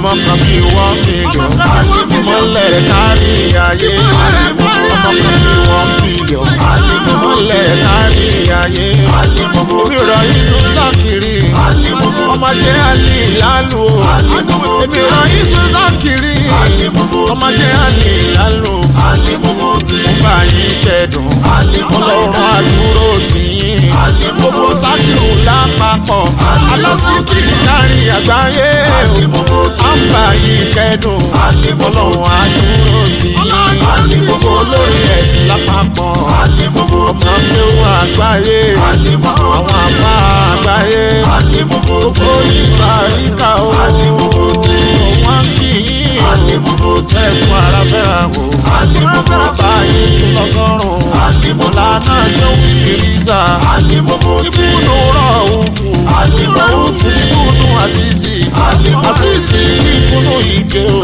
Ọmọ kan bíi 1 million, ìmọ̀lẹ̀ rẹ̀ kárí ayé. Ọmọ kan bíi 1 billion, ìmọ̀lẹ̀ rẹ̀ kárí ayé. Èmi rọ̀ iṣu sákìrì, ọmọ jẹ́ àlè lálù o. Èmi rọ̀ iṣu sákìrì, ọmọ jẹ́ àlè lálù o. Mo bá yín kẹ́dùn, ọlọ́run àdúró tì yín. Gbogbo sákìrù lápapọ̀, alásìkiri kárí àgbáyé. À ń bá yín kẹ́dùn, ọlọ́run àdúró tì yín. Gbogbo olórí ẹ̀sìn lápapọ̀, ọmọ akéwà àgbáyé, àwọn àbá àgbáyé, gbogbo ìgbà ìka o. Wọ́n kì í ẹ̀kún ara fẹ́ra o. Bàbá yín tún lọ sọ́run. Mọ̀lánà ṣéwì kìrìsà. Ibùdó rọ̀ òun fún. Òun fún ibùdó àṣìṣì. Àṣìṣì ìkùnú ìgbé o.